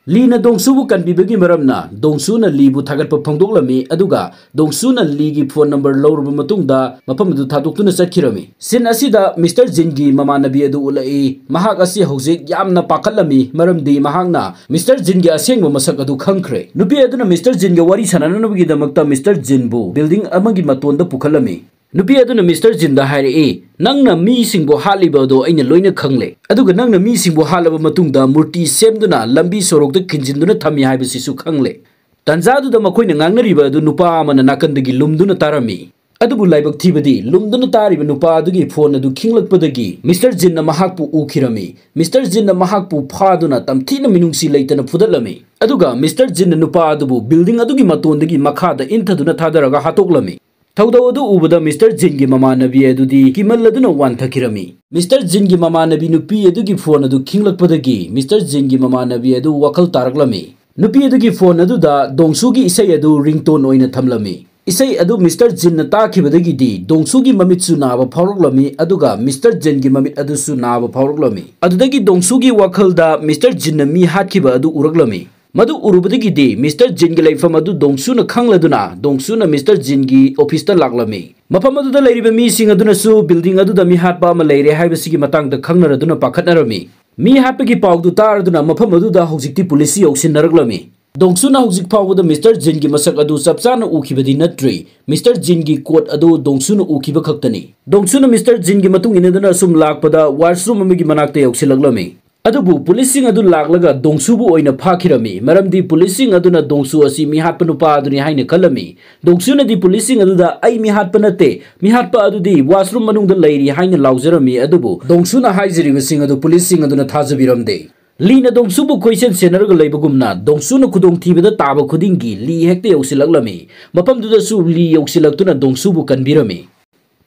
ꯂꯤꯅ ꯗꯣꯡꯁꯨꯕꯨ ꯀꯟꯕꯤꯕꯒꯤ ꯃꯔꯝꯅ ꯗꯣꯡꯁꯨꯅ ꯂꯤꯕꯨ ꯊꯥꯒꯠꯄ ꯐꯣꯡꯗꯣꯛꯂꯝꯃꯤ, ꯑꯗꯨꯒ ꯗꯣꯡꯁꯨꯅ ꯂꯤꯒꯤ phone number ꯂꯧꯔꯕ ꯃꯇꯨꯡꯗ ꯃꯐꯝ ꯑꯗꯨ ꯊꯥꯗꯣꯛꯇꯨꯅ ꯆꯠꯈꯤꯔꯝꯃꯤ꯫ Scene ꯑꯁꯤꯗ ꯃꯤꯁꯇꯔ ꯖꯤꯟꯒꯤ ꯃꯃꯥꯟꯅꯕꯤ ꯑꯗꯨ ꯎꯠꯂꯛꯏ꯫ ꯃꯍꯥꯛ ꯑꯁꯤ ꯍꯧꯖꯤꯛ ꯌꯥꯝꯅ ꯄꯥꯈꯠꯂꯝꯃꯤ, ꯃꯔꯝꯗꯤ ꯃꯍꯥꯛꯅ ꯃꯤꯁꯇꯔ ꯖꯤꯟꯒꯤ ꯑꯁꯦꯡꯕ ꯃꯁꯛ ꯑꯗꯨ ꯈꯪꯈ꯭ꯔꯦ꯫ ꯅꯨꯄꯤ ꯑꯗꯨꯅ ꯃꯤꯁꯇꯔ ꯖꯤꯟꯒ ꯋꯥꯔꯤ ꯁꯥꯟꯅꯅꯕꯒꯤꯗꯃꯛꯇ ꯃꯤꯁꯇꯔ ꯖꯤꯟꯕꯨ building ꯑꯃꯒꯤ ꯃꯇꯣꯟꯗ ꯄꯨꯈꯠꯂꯝꯃꯤ꯫ ꯅꯨꯄꯤ ꯑꯗꯨꯅ ꯃꯤꯁꯇꯔ ꯖꯤꯟꯗ ꯍꯥꯏꯔꯛꯏ, "ꯅꯪꯅ ꯃꯤꯁꯤꯡꯕꯨ ꯍꯥꯠꯂꯤꯕ ꯑꯗꯨ ꯑꯩꯅ ꯂꯣꯏꯅ ꯈꯪꯂꯦ, ꯑꯗꯨꯒ ꯅꯪꯅ ꯃꯤꯁꯤꯡꯕꯨ ꯍꯥꯠꯂꯕ ꯃꯇꯨꯡꯗ ꯃꯨꯔꯇꯤ ꯁꯦꯝꯗꯨꯅ ꯂꯝꯕꯤ ꯁꯣꯔꯣꯛꯇ ꯈꯤꯟꯖꯤꯟꯗꯨꯅ ꯊꯝꯃꯤ ꯍꯥꯏꯕꯁꯤꯁꯨ ꯈꯪꯂꯦ꯫" ꯇꯥꯟꯖꯥꯗꯨꯗ ꯃꯈꯣꯏꯅ ꯉꯥꯡꯅꯔꯤꯕ ꯑꯗꯨ ꯅꯨꯄꯥ ꯑꯃꯅ ꯅꯥꯀꯟꯗꯒꯤ ꯂꯨꯝꯗꯨꯅ ꯇꯥꯔꯝꯃꯤ꯫ ꯑꯗꯨꯕꯨ ꯂꯥꯏꯕꯛ ꯊꯤꯕꯗꯤ, ꯂꯨꯝꯗꯨꯅ ꯇꯥꯔꯤꯕ ꯅꯨꯄꯥ ꯑꯗꯨꯒꯤ ꯐꯣꯟ ꯑꯗꯨ ꯈꯤꯡꯂꯛꯄꯗꯒꯤ ꯃꯤꯁꯇꯔ ꯖꯤꯟꯅ ꯃꯍꯥꯛꯄꯨ ꯎꯈꯤꯔꯝꯃꯤ꯫ ꯃꯤꯁꯇꯔ ꯖꯤꯟꯅ ꯃꯍꯥꯛꯄꯨ ꯐꯥꯗꯨꯅ ꯇꯝꯊꯤꯅ ꯃꯤꯅꯨꯡꯁꯤ ꯂꯩꯇꯅ ꯐꯨꯗꯠꯂꯝꯃꯤ꯫ ꯑꯗꯨꯒ ꯃꯤꯁꯇꯔ ꯖꯤꯟꯅ ꯅꯨꯄꯥ ꯑꯗꯨꯕꯨ ꯕꯤꯜꯗꯤꯡ ꯑꯗꯨꯒꯤ ꯃꯇꯣꯟꯗꯒꯤ ꯃꯈꯥꯗ ꯏꯟꯊꯗꯨꯅ ꯊꯥꯗꯔꯒ ꯍꯥꯠꯇꯣꯛꯂꯝꯃꯤ꯫ ꯊꯧꯗꯧ ꯑꯗꯨ ꯎꯕꯗ ꯃꯤꯁꯇꯔ ꯖꯤꯟꯒꯤ ꯃꯃꯥꯟꯅꯕꯤ ꯑꯗꯨꯗꯤ ꯀꯤꯃꯜꯂꯗꯨꯅ ꯋꯥꯟꯊꯈꯤꯔꯝꯃꯤ꯫ ꯃꯤꯁꯇꯔ ꯖꯤꯟꯒꯤ ꯃꯃꯥꯟꯅꯕꯤ ꯅꯨꯄꯤ ꯑꯗꯨꯒꯤ ꯐꯣꯟ ꯑꯗꯨ ꯈꯤꯡꯂꯛꯄꯗꯒꯤ ꯃꯤꯁꯇꯔ ꯖꯤꯟꯒꯤ ꯃꯃꯥꯟꯅꯕꯤ ꯑꯗꯨ ꯋꯥꯈꯜ ꯇꯥꯔꯛꯂꯝꯃꯤ꯫ ꯅꯨꯄꯤ ꯑꯗꯨꯒꯤ ꯐꯣꯟ ꯑꯗꯨꯗ ꯗꯣꯡꯁꯨꯒꯤ ꯏꯁꯩ ꯑꯗꯨ ringtone ꯑꯣꯏꯅ ꯊꯝꯂꯝꯃꯤ꯫ ꯏꯁꯩ ꯑꯗꯨ ꯃꯤꯁꯇꯔ ꯖꯤꯟꯅ ꯇꯥꯈꯤꯕꯗꯒꯤꯗꯤ ꯗꯣꯡꯁꯨꯒꯤ ꯃꯃꯤꯠꯁꯨ ꯅꯥꯕ ꯐꯥꯎꯔꯛꯂꯝꯃꯤ, ꯑꯗꯨꯒ ꯃꯤꯁꯇꯔ ꯖꯤꯟꯒꯤ ꯃꯃꯤꯠ ꯑꯗꯨꯁꯨ ꯅꯥꯕ ꯐꯥꯎꯔꯛꯂꯝꯃꯤ꯫ ꯑꯗꯨꯗꯒꯤ ꯗꯣꯡꯁꯨꯒꯤ ꯋꯥꯈꯜꯗ ꯃꯤꯁꯇꯔ ꯖꯤꯟꯅ ꯃꯤ ꯍꯥꯠꯈꯤꯕ ꯑꯗꯨ ꯎꯔꯛꯂꯝꯃꯤ꯫ ꯃꯗꯨ ꯎꯔꯨꯕꯗꯒꯤꯗꯤ ꯃꯤꯁꯇꯔ ꯖꯤꯟꯒꯤ ꯂꯩꯐꯝ ꯑꯗꯨ ꯗꯣꯡꯁꯨꯅ ꯈꯪꯂꯗꯨꯅ ꯗꯣꯡꯁꯨꯅ ꯃꯤꯁꯇꯔ ꯖꯤꯟꯒꯤ ꯑꯣꯐꯤꯁꯇ ꯂꯥꯛꯂꯝꯃꯤ꯫ ꯃꯐꯝ ꯑꯗꯨꯗ ꯂꯩꯔꯤꯕ ꯃꯤꯁꯤꯡ ꯑꯗꯨꯅꯁꯨ ꯕꯤꯜꯗꯤꯡ ꯑꯗꯨꯗ ꯃꯤꯍꯥꯠꯄ ꯑꯃ ꯂꯩꯔꯦ ꯍꯥꯏꯕꯁꯤꯒꯤ ꯃꯇꯥꯡꯗ ꯈꯪꯅꯔꯗꯨꯅ ꯄꯥꯈꯠꯅꯔꯝꯃꯤ꯫ ꯃꯤ ꯍꯥꯠꯄꯒꯤ ꯄꯥꯎꯗꯨ ꯇꯥꯔꯗꯨꯅ ꯃꯐꯝ ꯑꯗꯨꯗ ꯍꯧꯖꯤꯛꯇꯤ ꯄꯨꯂꯤꯁꯁꯨ ꯌꯧꯁꯤꯟꯅꯔꯛꯂꯝꯃꯤ꯫ ꯗꯣꯡꯁꯨꯅ ꯍꯧꯖꯤꯛ ꯐꯥꯎꯕꯗ ꯃꯤꯁꯇꯔ ꯖꯤꯟꯒꯤ ꯃꯁꯛ ꯑꯗꯨ ꯆꯞ ꯆꯥꯅ ꯎꯈꯤꯕꯗꯤ ꯅꯠꯇ꯭ꯔꯤ꯫ ꯃꯤꯁꯇꯔ ꯖꯤꯟꯒꯤ ꯀꯣꯠ ꯑꯗꯨ ꯗꯣꯡꯁꯨꯅ ꯎꯈꯤꯕ ꯈꯛꯇꯅꯤ꯫ ꯗꯣꯡꯁꯨꯅ ꯃꯤꯁꯇꯔ ꯖꯤꯟꯒꯤ ꯃꯇꯨꯡ ꯏꯟꯅꯗꯨꯅ ꯑꯁꯨꯝ ꯂꯥꯛꯄꯗ ꯋꯥꯁꯔꯨꯝ ꯑꯃꯒꯤ ꯃꯅꯥꯛꯇ ꯌꯧꯁꯤꯜꯂꯛꯂꯝꯃꯤ꯫ ꯑꯗꯨꯕꯨ ꯄꯨꯂꯤꯁꯁꯤꯡ ꯑꯗꯨ ꯂꯥꯛꯂꯒ ꯗꯣꯡꯁꯨꯕꯨ ꯑꯣꯏꯅ ꯐꯥꯈꯤꯔꯝꯃꯤ, ꯃꯔꯝꯗꯤ ꯄꯨꯂꯤꯁꯁꯤꯡ ꯑꯗꯨꯅ ꯗꯣꯡꯁꯨ ꯑꯁꯤ ꯃꯤꯍꯥꯠꯄ ꯅꯨꯄꯥ ꯑꯗꯨꯅꯤ ꯍꯥꯏꯅ ꯈꯜꯂꯝꯃꯤ꯫ ꯗꯣꯡꯁꯨꯅꯗꯤ ꯄꯨꯂꯤꯁꯁꯤꯡ ꯑꯗꯨꯗ "ꯑꯩ ꯃꯤꯍꯥꯠꯄ ꯅꯠꯇꯦ, ꯃꯤꯍꯥꯠꯄ ꯑꯗꯨꯗꯤ ꯋꯥꯁꯔꯨꯝ ꯃꯅꯨꯡꯗ ꯂꯩꯔꯤ" ꯍꯥꯏꯅ ꯂꯥꯎꯖꯔꯝꯃꯤ꯫ ꯑꯗꯨꯕꯨ ꯗꯣꯡꯁꯨꯅ ꯍꯥꯏꯖꯔꯤꯕꯁꯤꯡ ꯑꯗꯨ ꯄꯨꯂꯤꯁꯁꯤꯡ ꯑꯗꯨꯅ ꯊꯥꯖꯕꯤꯔꯝꯗꯦ꯫ ꯂꯤꯅ ꯗꯣꯡꯁꯨꯕꯨ ꯀꯣꯏꯁꯦꯟ ꯁꯦꯟꯅꯔꯒ ꯂꯩꯕꯒꯨꯝꯅ ꯗꯣꯡꯁꯨꯅ ꯈꯨꯗꯣꯡꯊꯤꯕꯗ ꯇꯥꯕ ꯈꯨꯗꯤꯡꯒꯤ ꯂꯤ ꯍꯦꯛꯇ ꯌꯧꯁꯤꯜꯂꯛꯂꯝꯃꯤ꯫ ꯃꯐꯝꯗꯨꯗꯁꯨ ꯂꯤ ꯌꯧꯁꯤꯜꯂꯛꯇꯨꯅ ꯗꯣꯡꯁꯨꯕꯨ ꯀꯟꯕꯤꯔꯝꯃꯤ꯫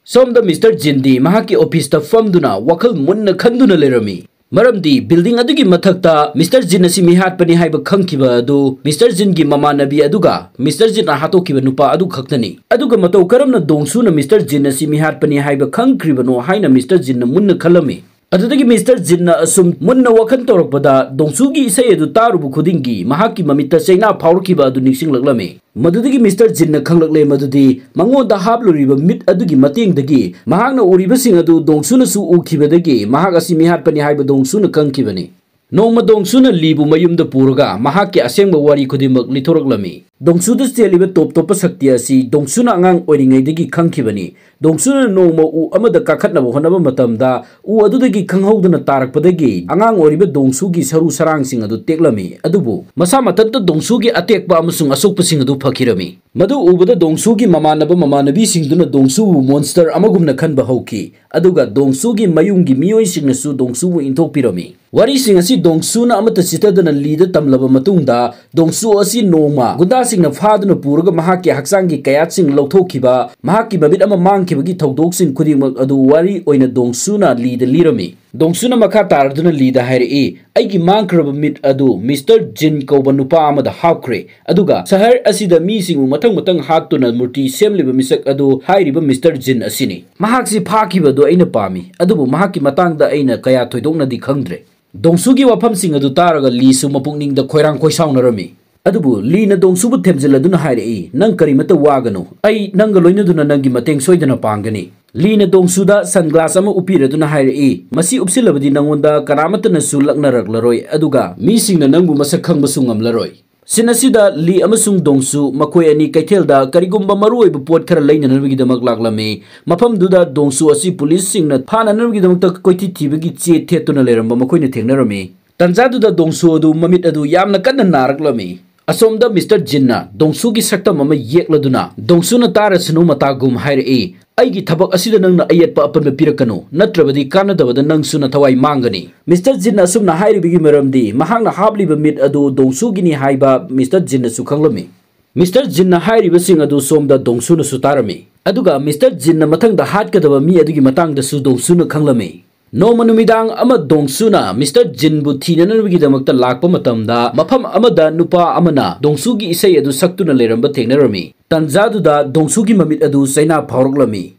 ꯁꯣꯝꯗ ꯃꯤꯁꯇꯔ ꯖꯤꯟꯗꯤ ꯃꯍꯥꯛꯀꯤ ꯑꯣꯐꯤꯁꯇ ꯐꯝꯗꯨꯅ ꯋꯥꯈꯜ ꯃꯨꯟꯅ ꯈꯟꯗꯨꯅ ꯂꯩꯔꯝꯃꯤ꯫ ꯃꯔꯝꯗꯤ ꯕꯤꯜꯗꯤꯡ ꯑꯗꯨꯒꯤ ꯃꯊꯛꯇ ꯃꯤꯁꯇꯔ ꯖꯤꯟ ꯑꯁꯤ ꯃꯤꯍꯥꯠꯄꯅꯤ ꯍꯥꯏꯕ ꯈꯪꯈꯤꯕ ꯑꯗꯨ ꯃꯤꯁꯇꯔ ꯖꯤꯟꯒꯤ ꯃꯃꯥꯟꯅꯕꯤ ꯑꯗꯨꯒ ꯃꯤꯁꯇꯔ ꯖꯤꯟꯅ ꯍꯥꯠꯇꯣꯛꯈꯤꯕ ꯅꯨꯄꯥ ꯑꯗꯨ ꯈꯛꯇꯅꯤ꯫ ꯑꯗꯨꯒ ꯃꯇꯧ ꯀꯔꯝꯅ ꯗꯣꯡꯁꯨꯅ ꯃꯤꯁꯇꯔ ꯖꯤꯟ ꯑꯁꯤ ꯃꯤꯍꯥꯠꯄꯅꯤ ꯍꯥꯏꯕ ꯈꯪꯈ꯭ꯔꯤꯕꯅꯣ ꯍꯥꯏꯅ ꯃꯤꯁꯇꯔ ꯖꯤꯟꯅ ꯃꯨꯟꯅ ꯈꯜꯂꯝꯃꯤ꯫ ꯑꯗꯨꯗꯒꯤ ꯃꯤꯁꯇꯔ ꯖꯤꯟꯅ ꯑꯁꯨꯝ ꯃꯨꯟꯅ ꯋꯥꯈꯜ ꯇꯧꯔꯛꯄꯗ ꯗꯣꯡꯁꯨꯒꯤ ꯏꯁꯩ ꯑꯗꯨ ꯇꯥꯔꯨꯕ ꯈꯨꯗꯤꯡꯒꯤ ꯃꯍꯥꯛꯀꯤ ꯃꯃꯤꯠꯇ ꯆꯩꯅꯥ ꯐꯥꯎꯔꯛꯈꯤꯕ ꯑꯗꯨ ꯅꯤꯡꯁꯤꯡꯂꯛꯂꯝꯃꯤ꯫ ꯃꯗꯨꯗꯒꯤ ꯃꯤꯁꯇꯔ ꯖꯤꯟꯅ ꯈꯪꯂꯛꯂꯦ ꯃꯗꯨꯗꯤ ꯃꯉꯣꯟꯗ ꯍꯥꯞꯂꯨꯔꯤꯕ ꯃꯤꯠ ꯑꯗꯨꯒꯤ ꯃꯇꯦꯡꯗꯒꯤ ꯃꯍꯥꯛꯅ ꯎꯔꯤꯕꯁꯤꯡ ꯑꯗꯨ ꯗꯣꯡꯁꯨꯅꯁꯨ ꯎꯈꯤꯕꯗꯒꯤ ꯃꯍꯥꯛ ꯑꯁꯤ ꯃꯤꯍꯥꯠꯄꯅꯤ ꯍꯥꯏꯕ ꯗꯣꯡꯁꯨꯅ ꯈꯪꯈꯤꯕꯅꯤ꯫ ꯅꯣꯡꯃ ꯗꯣꯡꯁꯨꯅ ꯂꯤꯕꯨ ꯃꯌꯨꯝꯗ ꯄꯨꯔꯒ ꯃꯍꯥꯛꯀꯤ ꯑꯁꯦꯡꯕ ꯋꯥꯔꯤ ꯈꯨꯗꯤꯡꯃꯛ ꯂꯤꯊꯣꯔꯛꯂꯝꯃꯤ꯫ ꯗꯣꯡꯁꯨꯗ ꯆꯦꯜꯂꯤꯕ ꯇꯣꯞ ꯇꯣꯞꯄ ꯁꯛꯇꯤ ꯑꯁꯤ ꯗꯣꯡꯁꯨꯅ ꯑꯉꯥꯡ ꯑꯣꯏꯔꯤꯉꯩꯗꯒꯤ ꯈꯪꯈꯤꯕꯅꯤ꯫ ꯗꯣꯡꯁꯨꯅ ꯅꯣꯡꯃ ꯎ ꯑꯃꯗ ꯀꯥꯈꯠꯅꯕ ꯍꯣꯠꯅꯕ ꯃꯇꯝꯗ ꯎ ꯑꯗꯨꯗꯒꯤ ꯈꯪꯍꯧꯗꯅ ꯇꯥꯔꯛꯄꯗꯒꯤ ꯑꯉꯥꯡ ꯑꯣꯏꯔꯤꯕ ꯗꯣꯡꯁꯨꯒꯤ ꯁꯔꯨ ꯁꯔꯥꯡꯁꯤꯡ ꯑꯗꯨ ꯇꯦꯛꯂꯝꯃꯤ꯫ ꯑꯗꯨꯕꯨ ꯃꯁꯥ ꯃꯊꯟꯇ ꯗꯣꯡꯁꯨꯒꯤ ꯑꯇꯦꯛꯄ ꯑꯃꯁꯨꯡ ꯑꯁꯣꯛꯄꯁꯤꯡ ꯑꯗꯨ ꯐꯈꯤꯔꯝꯃꯤ꯫ ꯃꯗꯨ ꯎꯕꯗ ꯗꯣꯡꯁꯨꯒꯤ ꯃꯃꯥꯟꯅꯕ ꯃꯃꯥꯟꯅꯕꯤꯁꯤꯡꯗꯨꯅ ꯗꯣꯡꯁꯨꯕꯨ ꯃꯣꯟꯁꯇꯔ ꯑꯃꯒꯨꯝꯅ ꯈꯟꯕ ꯍꯧꯈꯤ, ꯑꯗꯨꯒ ꯗꯣꯡꯁꯨꯒꯤ ꯃꯌꯨꯝꯒꯤ ꯃꯤꯑꯣꯏꯁꯤꯡꯅꯁꯨ ꯗꯣꯡꯁꯨꯕꯨ ꯏꯟꯊꯣꯛꯄꯤꯔꯝꯃꯤ꯫ ꯋꯥꯔꯤꯁꯤꯡ ꯑꯁꯤ ꯗꯣꯡꯁꯨꯅ ꯑꯃꯠꯇ ꯆꯤꯠꯊꯗꯅ ꯂꯤꯗ ꯇꯝꯂꯕ ꯃꯇꯨꯡꯗ, ꯗꯣꯡꯁꯨ ꯑꯁꯤ ꯅꯣꯡꯃ ꯒꯨꯟꯗꯥꯁꯤꯡꯅ ꯐꯥꯗꯨꯅ ꯄꯨꯔꯒ ꯃꯍꯥꯛꯀꯤ ꯍꯛꯆꯥꯡꯒꯤ ꯀꯌꯥꯠꯁꯤꯡ ꯂꯧꯊꯣꯛꯈꯤꯕ, ꯃꯍꯥꯛꯀꯤ ꯃꯃꯤꯠ ꯑꯃ ꯃꯥꯡꯈꯤꯕꯒꯤ ꯊꯧꯗꯣꯛꯁꯤꯡ ꯈꯨꯗꯤꯡꯃꯛ ꯑꯗꯨ ꯋꯥꯔꯤ ꯑꯣꯏꯅ ꯗꯣꯡꯁꯨꯅ ꯂꯤꯗ ꯂꯤꯔꯝꯃꯤ꯫ ꯗꯣꯡꯁꯨꯅ ꯃꯈꯥ ꯇꯥꯔꯗꯨꯅ ꯂꯤꯗ ꯍꯥꯏꯔꯛꯏ, "ꯑꯩꯒꯤ ꯃꯥꯡꯈ꯭ꯔꯕ ꯃꯤꯠ ꯑꯗꯨ ꯃꯤꯁꯇꯔ ꯖꯤꯟ ꯀꯧꯕ ꯅꯨꯄꯥ ꯑꯃꯗ ꯍꯥꯞꯈ꯭ꯔꯦ, ꯑꯗꯨꯒ ꯁꯍꯔ ꯑꯁꯤꯗ ꯃꯤꯁꯤꯡꯕꯨ ꯃꯊꯪ ꯃꯊꯪ ꯍꯥꯠꯇꯨꯅ ꯃꯨꯔꯇꯤ ꯁꯦꯝꯂꯤꯕ ꯃꯤꯁꯛ ꯑꯗꯨ ꯍꯥꯏꯔꯤꯕ ꯃꯤꯁꯇꯔ ꯖꯤꯟ ꯑꯁꯤꯅꯤ꯫ ꯃꯍꯥꯛꯁꯤ ꯐꯥꯈꯤꯕ ꯑꯗꯨ ꯑꯩꯅ ꯄꯥꯝꯃꯤ, ꯑꯗꯨꯕꯨ ꯃꯍꯥꯛꯀꯤ ꯃꯇꯥꯡꯗ ꯑꯩꯅ ꯀꯌꯥ ꯊꯣꯏꯗꯣꯛꯅꯗꯤ ꯈꯪꯗ꯭ꯔꯦ꯫" ꯗꯣꯡꯁꯨꯒꯤ ꯋꯥꯐꯝꯁꯤꯡ ꯑꯗꯨ ꯇꯥꯔꯒ ꯂꯤꯁꯨ ꯃꯄꯨꯛꯅꯤꯡꯗ ꯈꯣꯏꯔꯥꯡ ꯈꯣꯏꯁꯥꯎꯅꯔꯝꯃꯤ꯫ ꯑꯗꯨꯕꯨ ꯂꯤꯅ ꯗꯣꯡꯁꯨꯕꯨ ꯊꯦꯝꯖꯤꯜꯂꯗꯨꯅ ꯍꯥꯏꯔꯛꯏ, "ꯅꯪ ꯀꯔꯤꯃꯠꯇ ꯋꯥꯒꯅꯨ, ꯑꯩ ꯅꯪꯒ ꯂꯣꯏꯅꯗꯨꯅ ꯅꯪꯒꯤ ꯃꯇꯦꯡ ꯁꯣꯏꯗꯅ ꯄꯥꯡꯒꯅꯤ꯫" ꯂꯤꯅ ꯗꯣꯡꯁꯨꯗ ꯁꯟꯒ꯭ꯂꯥꯁ ꯑꯃ ꯎꯞꯄꯤꯔꯗꯨꯅ ꯍꯥꯏꯔꯛꯏ, "ꯃꯁꯤ ꯎꯞꯁꯤꯜꯂꯕꯗꯤ ꯅꯪꯉꯣꯟꯗ ꯀꯅꯥꯃꯠꯇꯅꯁꯨ ꯂꯛꯅꯔꯛꯂꯔꯣꯏ, ꯑꯗꯨꯒ ꯃꯤꯁꯤꯡꯅ ꯅꯪꯕꯨ ꯃꯁꯛ ꯈꯪꯕꯁꯨ ꯉꯝꯂꯔꯣꯏ꯫" ꯁꯤꯟ ꯑꯁꯤꯗ ꯂꯤ ꯑꯃꯁꯨꯡ ꯗꯣꯡꯁꯨ ꯃꯈꯣꯏ ꯑꯅꯤ ꯀꯩꯊꯦꯜꯗ ꯀꯔꯤꯒꯨꯝꯕ ꯃꯔꯨꯑꯣꯏꯕ ꯄꯣꯠ ꯈꯔ ꯂꯩꯅꯅꯕꯒꯤꯗꯃꯛ ꯂꯥꯛꯂꯝꯃꯤ꯫ ꯃꯐꯝꯗꯨꯗ ꯗꯣꯡꯁꯨ ꯑꯁꯤ ꯄꯨꯂꯤꯁꯁꯤꯡꯅ ꯐꯥꯅꯅꯕꯒꯤꯗꯃꯛꯇ ꯀꯣꯏꯊꯤ ꯊꯤꯕꯒꯤ ꯆꯦ ꯊꯦꯠꯇꯨꯅ ꯂꯩꯔꯝꯕ ꯃꯈꯣꯏꯅ ꯊꯦꯡꯅꯔꯝꯃꯤ꯫ ꯇꯟꯖꯥꯗꯨꯗ ꯗꯣꯡꯁꯨ ꯑꯗꯨ ꯃꯃꯤꯠ ꯑꯗꯨ ꯌꯥꯝꯅ ꯀꯟꯅ ꯅꯥꯔꯛꯂꯝꯃꯤ꯫ ꯑꯁꯣꯝꯗ ꯃꯤꯁꯇꯔ ꯖꯤꯟꯅ ꯗꯣꯡꯁꯨꯒꯤ ꯁꯛꯇꯝ ꯑꯃ ꯌꯦꯛꯂꯗꯨꯅ ꯗꯣꯡꯁꯨꯅ ꯇꯥꯔꯁꯅꯨ ꯃꯇꯥꯒꯨꯝ ꯍꯥꯏꯔꯛꯏ, "ꯑꯩꯒꯤ ꯊꯕꯛ ꯑꯁꯤꯗ ꯅꯪꯅ ꯑꯌꯦꯠꯄ ꯑꯄꯟꯕ ꯄꯤꯔꯛꯀꯅꯨ, ꯅꯠꯇ꯭ꯔꯕꯗꯤ ꯀꯥꯟꯅꯗꯕꯗ ꯅꯪꯁꯨ ꯅꯊꯋꯥꯏ ꯃꯥꯡꯒꯅꯤ꯫" ꯃꯤꯁꯇꯔ ꯖꯤꯟꯅ ꯑꯁꯨꯝꯅ ꯍꯥꯏꯔꯤꯕꯒꯤ ꯃꯔꯝꯗꯤ ꯃꯍꯥꯛꯅ ꯍꯥꯞꯂꯤꯕ ꯃꯤꯠ ꯑꯗꯨ ꯗꯣꯡꯁꯨꯒꯤꯅꯤ ꯍꯥꯏꯕ ꯃꯤꯁꯇꯔ ꯖꯤꯟꯅꯁꯨ ꯈꯪꯂꯝꯃꯤ꯫ ꯃꯤꯁꯇꯔ ꯖꯤꯟꯅ ꯍꯥꯏꯔꯤꯕꯁꯤꯡ ꯑꯗꯨ ꯁꯣꯝꯗ ꯗꯣꯡꯁꯨꯅꯁꯨ ꯇꯥꯔꯝꯃꯤ꯫ ꯑꯗꯨꯒ ꯃꯤꯁꯇꯔ ꯖꯤꯟꯅ ꯃꯊꯪꯗ ꯍꯥꯠꯀꯗꯕ ꯃꯤ ꯑꯗꯨꯒꯤ ꯃꯇꯥꯡꯗꯁꯨ ꯗꯣꯡꯁꯨꯅ ꯈꯪꯂꯝꯃꯤ꯫ ꯅꯣꯡꯃ ꯅꯨꯃꯤꯗꯥꯡ ꯑꯃ ꯗꯣꯡꯁꯨꯅ ꯃꯤꯁꯇꯔ ꯖꯤꯟꯕꯨ ꯊꯤꯅꯅꯕꯒꯤꯗꯃꯛꯇ ꯂꯥꯛꯄ ꯃꯇꯝꯗ, ꯃꯐꯝ ꯑꯃꯗ ꯅꯨꯄꯥ ꯑꯃꯅ ꯗꯣꯡꯁꯨꯒꯤ ꯏꯁꯩ ꯑꯗꯨ ꯁꯛꯇꯨꯅ ꯂꯩꯔꯝꯕ ꯊꯦꯡꯅꯔꯝꯃꯤ꯫ ꯇꯟꯖꯥꯗꯨꯗ ꯗꯣꯡꯁꯨꯒꯤ ꯃꯃꯤꯠ ꯑꯗꯨ ꯆꯩꯅꯥ ꯐꯥꯎꯔꯛꯂꯝꯃꯤ꯫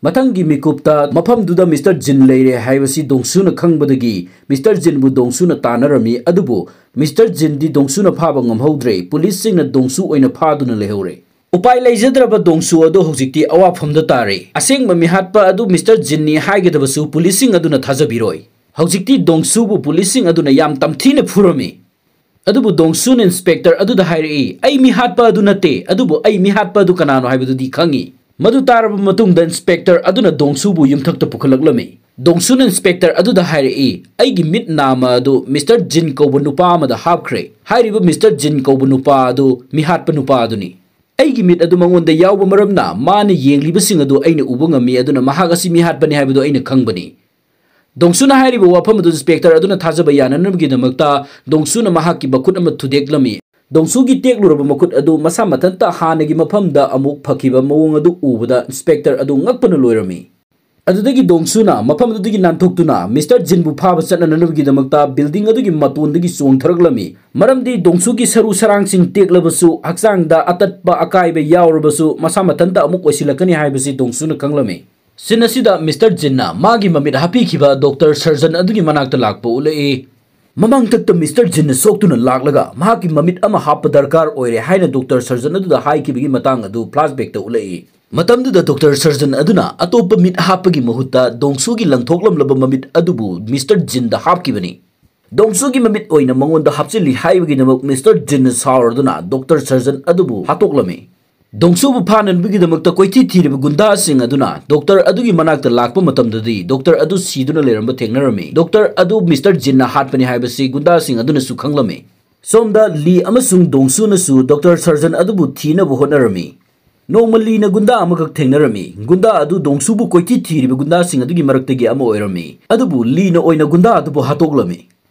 ꯃꯊꯪꯒꯤ ꯃꯤꯀꯨꯞꯇ ꯃꯐꯝꯗꯨꯗ ꯃꯤꯁꯇꯔ ꯖꯤꯟ ꯂꯩꯔꯦ ꯍꯥꯏꯕꯁꯤ ꯗꯣꯡꯁꯨꯅ ꯈꯪꯕꯗꯒꯤ ꯃꯤꯁꯇꯔ ꯖꯤꯟꯕꯨ ꯗꯣꯡꯁꯨꯅ ꯇꯥꯟꯅꯔꯝꯃꯤ, ꯑꯗꯨꯕꯨ ꯃꯤꯁꯇꯔ ꯖꯤꯟꯗꯤ ꯗꯣꯡꯁꯨꯅ ꯐꯥꯕ ꯉꯝꯍꯧꯗ꯭ꯔꯦ꯫ ꯄꯨꯂꯤꯁꯁꯤꯡꯅ ꯗꯣꯡꯁꯨ ꯑꯣꯏꯅ ꯐꯥꯗꯨꯅ ꯂꯩꯍꯧꯔꯦ꯫ ꯎꯄꯥꯏ ꯂꯩꯖꯗ꯭ꯔꯕ ꯗꯣꯡꯁꯨ ꯑꯗꯨ ꯍꯧꯖꯤꯛꯇꯤ ꯑꯋꯥꯐꯝꯗ ꯇꯥꯔꯦ꯫ ꯑꯁꯦꯡꯕ ꯃꯤꯍꯥꯠꯄ ꯑꯗꯨ ꯃꯤꯁꯇꯔ ꯖꯤꯟꯅꯤ ꯍꯥꯏꯒꯗꯕꯁꯨ ꯄꯨꯂꯤꯁꯁꯤꯡ ꯑꯗꯨꯅ ꯊꯥꯖꯕꯤꯔꯣꯏ꯫ ꯍꯧꯖꯤꯛꯇꯤ ꯗꯣꯡꯁꯨꯕꯨ ꯄꯨꯂꯤꯁꯁꯤꯡ ꯑꯗꯨꯅ ꯌꯥꯝ ꯇꯝꯊꯤꯅ ꯐꯨꯔꯝꯃꯤ꯫ ꯑꯗꯨꯕꯨ ꯗꯣꯡꯁꯨꯅ ꯏꯟꯁꯄꯦꯛꯇꯔ ꯑꯗꯨꯗ ꯍꯥꯏꯔꯛꯏ, "ꯑꯩ ꯃꯤꯍꯥꯠꯄ ꯑꯗꯨ ꯅꯠꯇꯦ, ꯑꯗꯨꯕꯨ ꯑꯩ ꯃꯤꯍꯥꯠꯄ ꯑꯗꯨ ꯀꯅꯥꯅꯣ ꯍꯥꯏꯕꯗꯨꯗꯤ ꯈꯪꯉꯤ꯫" ꯃꯗꯨ ꯇꯥꯔꯕ ꯃꯇꯨꯡꯗ ꯏꯟꯁꯄꯦꯛꯇꯔ ꯑꯗꯨꯅ ꯗꯣꯡꯁꯨꯕꯨ ꯌꯨꯝꯊꯛꯇ ꯄꯨꯈꯠꯂꯛꯂꯝꯃꯤ꯫ ꯗꯣꯡꯁꯨꯅ ꯏꯟꯁꯄꯦꯛꯇꯔ ꯑꯗꯨꯗ ꯍꯥꯏꯔꯛꯏ, "ꯑꯩꯒꯤ ꯃꯤꯠ ꯅꯥꯝꯃ ꯑꯗꯨ ꯃꯤꯁꯇꯔ ꯖꯤꯟ ꯀꯧꯕ ꯅꯨꯄꯥ ꯑꯃꯗ ꯍꯥꯞꯈ꯭ꯔꯦ꯫ ꯍꯥꯏꯔꯤꯕ ꯃꯤꯁꯇꯔ ꯖꯤꯟ ꯀꯧꯕ ꯅꯨꯄꯥ ꯑꯗꯨ ꯃꯤꯍꯥꯠꯄ ꯅꯨꯄꯥ ꯑꯗꯨꯅꯤ꯫ ꯑꯩꯒꯤ ꯃꯤꯠ ꯑꯗꯨ ꯃꯉꯣꯟꯗ ꯌꯥꯎꯕ ꯃꯔꯝꯅ ꯃꯥꯅ ꯌꯦꯡꯂꯤꯕꯁꯤꯡ ꯑꯗꯨ ꯑꯩꯅ ꯎꯕ ꯉꯝꯃꯤ, ꯑꯗꯨꯅ ꯃꯍꯥꯛ ꯑꯁꯤ ꯃꯤꯍꯥꯠꯄꯅꯤ ꯍꯥꯏꯕꯗꯨ ꯑꯩꯅ ꯈꯪꯕꯅꯤ꯫" ꯗꯣꯡꯁꯨꯅ ꯍꯥꯏꯔꯤꯕ ꯋꯥꯐꯝ ꯑꯗꯨ ꯏꯟꯁꯄꯦꯛꯇꯔ ꯑꯗꯨꯅ ꯊꯥꯖꯕ ꯌꯥꯅꯅꯕꯒꯤꯗꯃꯛꯇ ꯗꯣꯡꯁꯨꯅ ꯃꯍꯥꯛꯀꯤ ꯃꯈꯨꯠ ꯑꯃ ꯊꯨꯗꯦꯛꯂꯝꯃꯤ꯫ ꯗꯣꯡꯁꯨꯒꯤ ꯇꯦꯛꯂꯨꯔꯕ ꯃꯈꯨꯠ ꯑꯗꯨ ꯃꯁꯥ ꯃꯊꯟꯇ ꯍꯥꯟꯅꯒꯤ ꯃꯐꯝꯗ ꯑꯃꯨꯛ ꯐꯈꯤꯕ ꯃꯑꯣꯡ ꯑꯗꯨ ꯎꯕꯗ ꯏꯟꯁꯄꯦꯛꯇꯔ ꯑꯗꯨ ꯉꯛꯄꯅ ꯂꯣꯏꯔꯝꯃꯤ꯫ ꯑꯗꯨꯗꯒꯤ ꯗꯣꯡꯁꯨꯅ ꯃꯐꯝ ꯑꯗꯨꯗꯒꯤ ꯅꯥꯟꯊꯣꯛꯇꯨꯅ ꯃꯤꯁꯇꯔ ꯖꯤꯟꯕꯨ ꯐꯥꯕ ꯆꯠꯅꯅꯕꯒꯤꯗꯃꯛꯇ ꯕꯤꯜꯗꯤꯡ ꯑꯗꯨꯒꯤ ꯃꯇꯣꯟꯗꯒꯤ ꯆꯣꯡꯊꯔꯛꯂꯝꯃꯤ, ꯃꯔꯝꯗꯤ ꯗꯣꯡꯁꯨꯒꯤ ꯁꯔꯨ ꯁꯔꯥꯡꯁꯤꯡ ꯇꯦꯛꯂꯕꯁꯨ, ꯍꯛꯆꯥꯡꯗ ꯑꯇꯠꯄ ꯑꯀꯥꯏꯕ ꯌꯥꯎꯔꯕꯁꯨ, ꯃꯁꯥ ꯃꯊꯟꯇ ꯑꯃꯨꯛ ꯑꯣꯏꯁꯤꯜꯂꯛꯀꯅꯤ ꯍꯥꯏꯕꯁꯤ ꯗꯣꯡꯁꯨꯅ ꯈꯪꯂꯝꯃꯤ꯫ ꯁꯤꯟ ꯑꯁꯤꯗ ꯃꯤꯁꯇꯔ ꯖꯤꯟꯅ ꯃꯥꯒꯤ ꯃꯃꯤꯠ ꯍꯥꯞꯄꯤꯈꯤꯕ ꯗꯣꯛꯇꯔ ꯁꯔꯖꯟ ꯑꯗꯨꯒꯤ ꯃꯅꯥꯛꯇ ꯂꯥꯛꯄ ꯎꯠꯂꯛꯏ꯫ ꯃꯃꯥꯡꯊꯛꯇ ꯃꯤꯁꯇꯔ ꯖꯤꯟꯅ ꯁꯣꯛꯇꯨꯅ ꯂꯥꯛꯂꯒ ꯃꯍꯥꯛꯀꯤ ꯃꯃꯤꯠ ꯑꯃ ꯍꯥꯞꯄ ꯗꯔꯀꯥꯔ ꯑꯣꯏꯔꯦ ꯍꯥꯏꯅ ꯗꯣꯛꯇꯔ ꯁꯔꯖꯟ ꯑꯗꯨꯗ ꯍꯥꯏꯈꯤꯕꯒꯤ ꯃꯇꯥꯡ ꯑꯗꯨ ꯐ꯭ꯂꯥꯁꯕꯦꯛꯇ ꯎꯠꯂꯛꯏ꯫ ꯃꯇꯝꯗꯨꯗ ꯗꯣꯛꯇꯔ ꯁꯔꯖꯟ ꯑꯗꯨꯅ ꯑꯇꯣꯞꯄ ꯃꯤꯠ ꯍꯥꯞꯄꯒꯤ ꯃꯍꯨꯠꯇ ꯗꯣꯡꯁꯨꯒꯤ ꯂꯪꯊꯣꯛꯂꯝꯂꯕ ꯃꯃꯤꯠ ꯑꯗꯨꯕꯨ ꯃꯤꯁꯇꯔ ꯖꯤꯟꯗ ꯍꯥꯞꯈꯤꯕꯅꯤ꯫ ꯗꯣꯡꯁꯨꯒꯤ ꯃꯃꯤꯠ ꯑꯣꯏꯅ ꯃꯉꯣꯟꯗ ꯍꯥꯞꯆꯤꯜꯂꯤ ꯍꯥꯏꯕꯒꯤꯗꯃꯛ ꯃꯤꯁꯇꯔ ꯖꯤꯟꯅ ꯁꯥꯎꯔꯗꯨꯅ ꯗꯣꯛꯇꯔ ꯁꯔꯖꯟ ꯑꯗꯨꯕꯨ ꯍꯥꯠꯇꯣꯛꯂꯝꯃꯤ꯫ ꯗꯣꯡꯁꯨꯕꯨ ꯐꯥꯅꯅꯕꯒꯤꯗꯃꯛꯇ ꯀꯣꯏꯊꯤ ꯊꯤꯔꯤꯕ ꯒꯨꯟꯗꯥꯁꯤꯡ ꯑꯗꯨꯅ ꯗꯣꯛꯇꯔ ꯑꯗꯨꯒꯤ ꯃꯅꯥꯛꯇ ꯂꯥꯛꯄ ꯃꯇꯝꯗꯗꯤ ꯗꯣꯛꯇꯔ ꯑꯗꯨ ꯁꯤꯗꯨꯅ ꯂꯩꯔꯝꯕ ꯊꯦꯡꯅꯔꯝꯃꯤ꯫ ꯗꯣꯛꯇꯔ ꯑꯗꯨ ꯃꯤꯁꯇꯔ ꯖꯤꯟꯅ ꯍꯥꯠꯄꯅꯤ ꯍꯥꯏꯕꯁꯤ ꯒꯨꯟꯗꯥꯁꯤꯡ ꯑꯗꯨꯅꯁꯨ ꯈꯪꯂꯝꯃꯤ꯫ ꯁꯣꯝꯗ ꯂꯤ ꯑꯃꯁꯨꯡ ꯗꯣꯡꯁꯨꯅꯁꯨ ꯗꯣꯛꯇꯔ ꯁꯔꯖꯟ ꯑꯗꯨꯕꯨ ꯊꯤꯅꯕ ꯍꯣꯠꯅꯔꯝꯃꯤ꯫ ꯅꯣꯡꯃ ꯂꯤꯅ ꯒꯨꯟꯗꯥ ꯑꯃꯈꯛ ꯊꯦꯡꯅꯔꯝꯃꯤ꯫ ꯒꯨꯟꯗꯥ ꯑꯗꯨ ꯗꯣꯡꯁꯨꯕꯨ ꯀꯣꯏꯊꯤ ꯊꯤꯔꯤꯕ ꯒꯨꯟꯗꯥꯁꯤꯡ ꯑꯗꯨꯒꯤ ꯃꯔꯛꯇꯒꯤ ꯑꯃ ꯑꯣꯏꯔꯝꯃꯤ꯫ ꯑꯗꯨꯕꯨ ꯂꯤꯅ ꯑꯣꯏꯅ ꯒꯨꯟꯗꯥ ꯑꯗꯨꯕꯨ ꯍꯥꯠꯇꯣꯛꯂꯝꯃꯤ꯫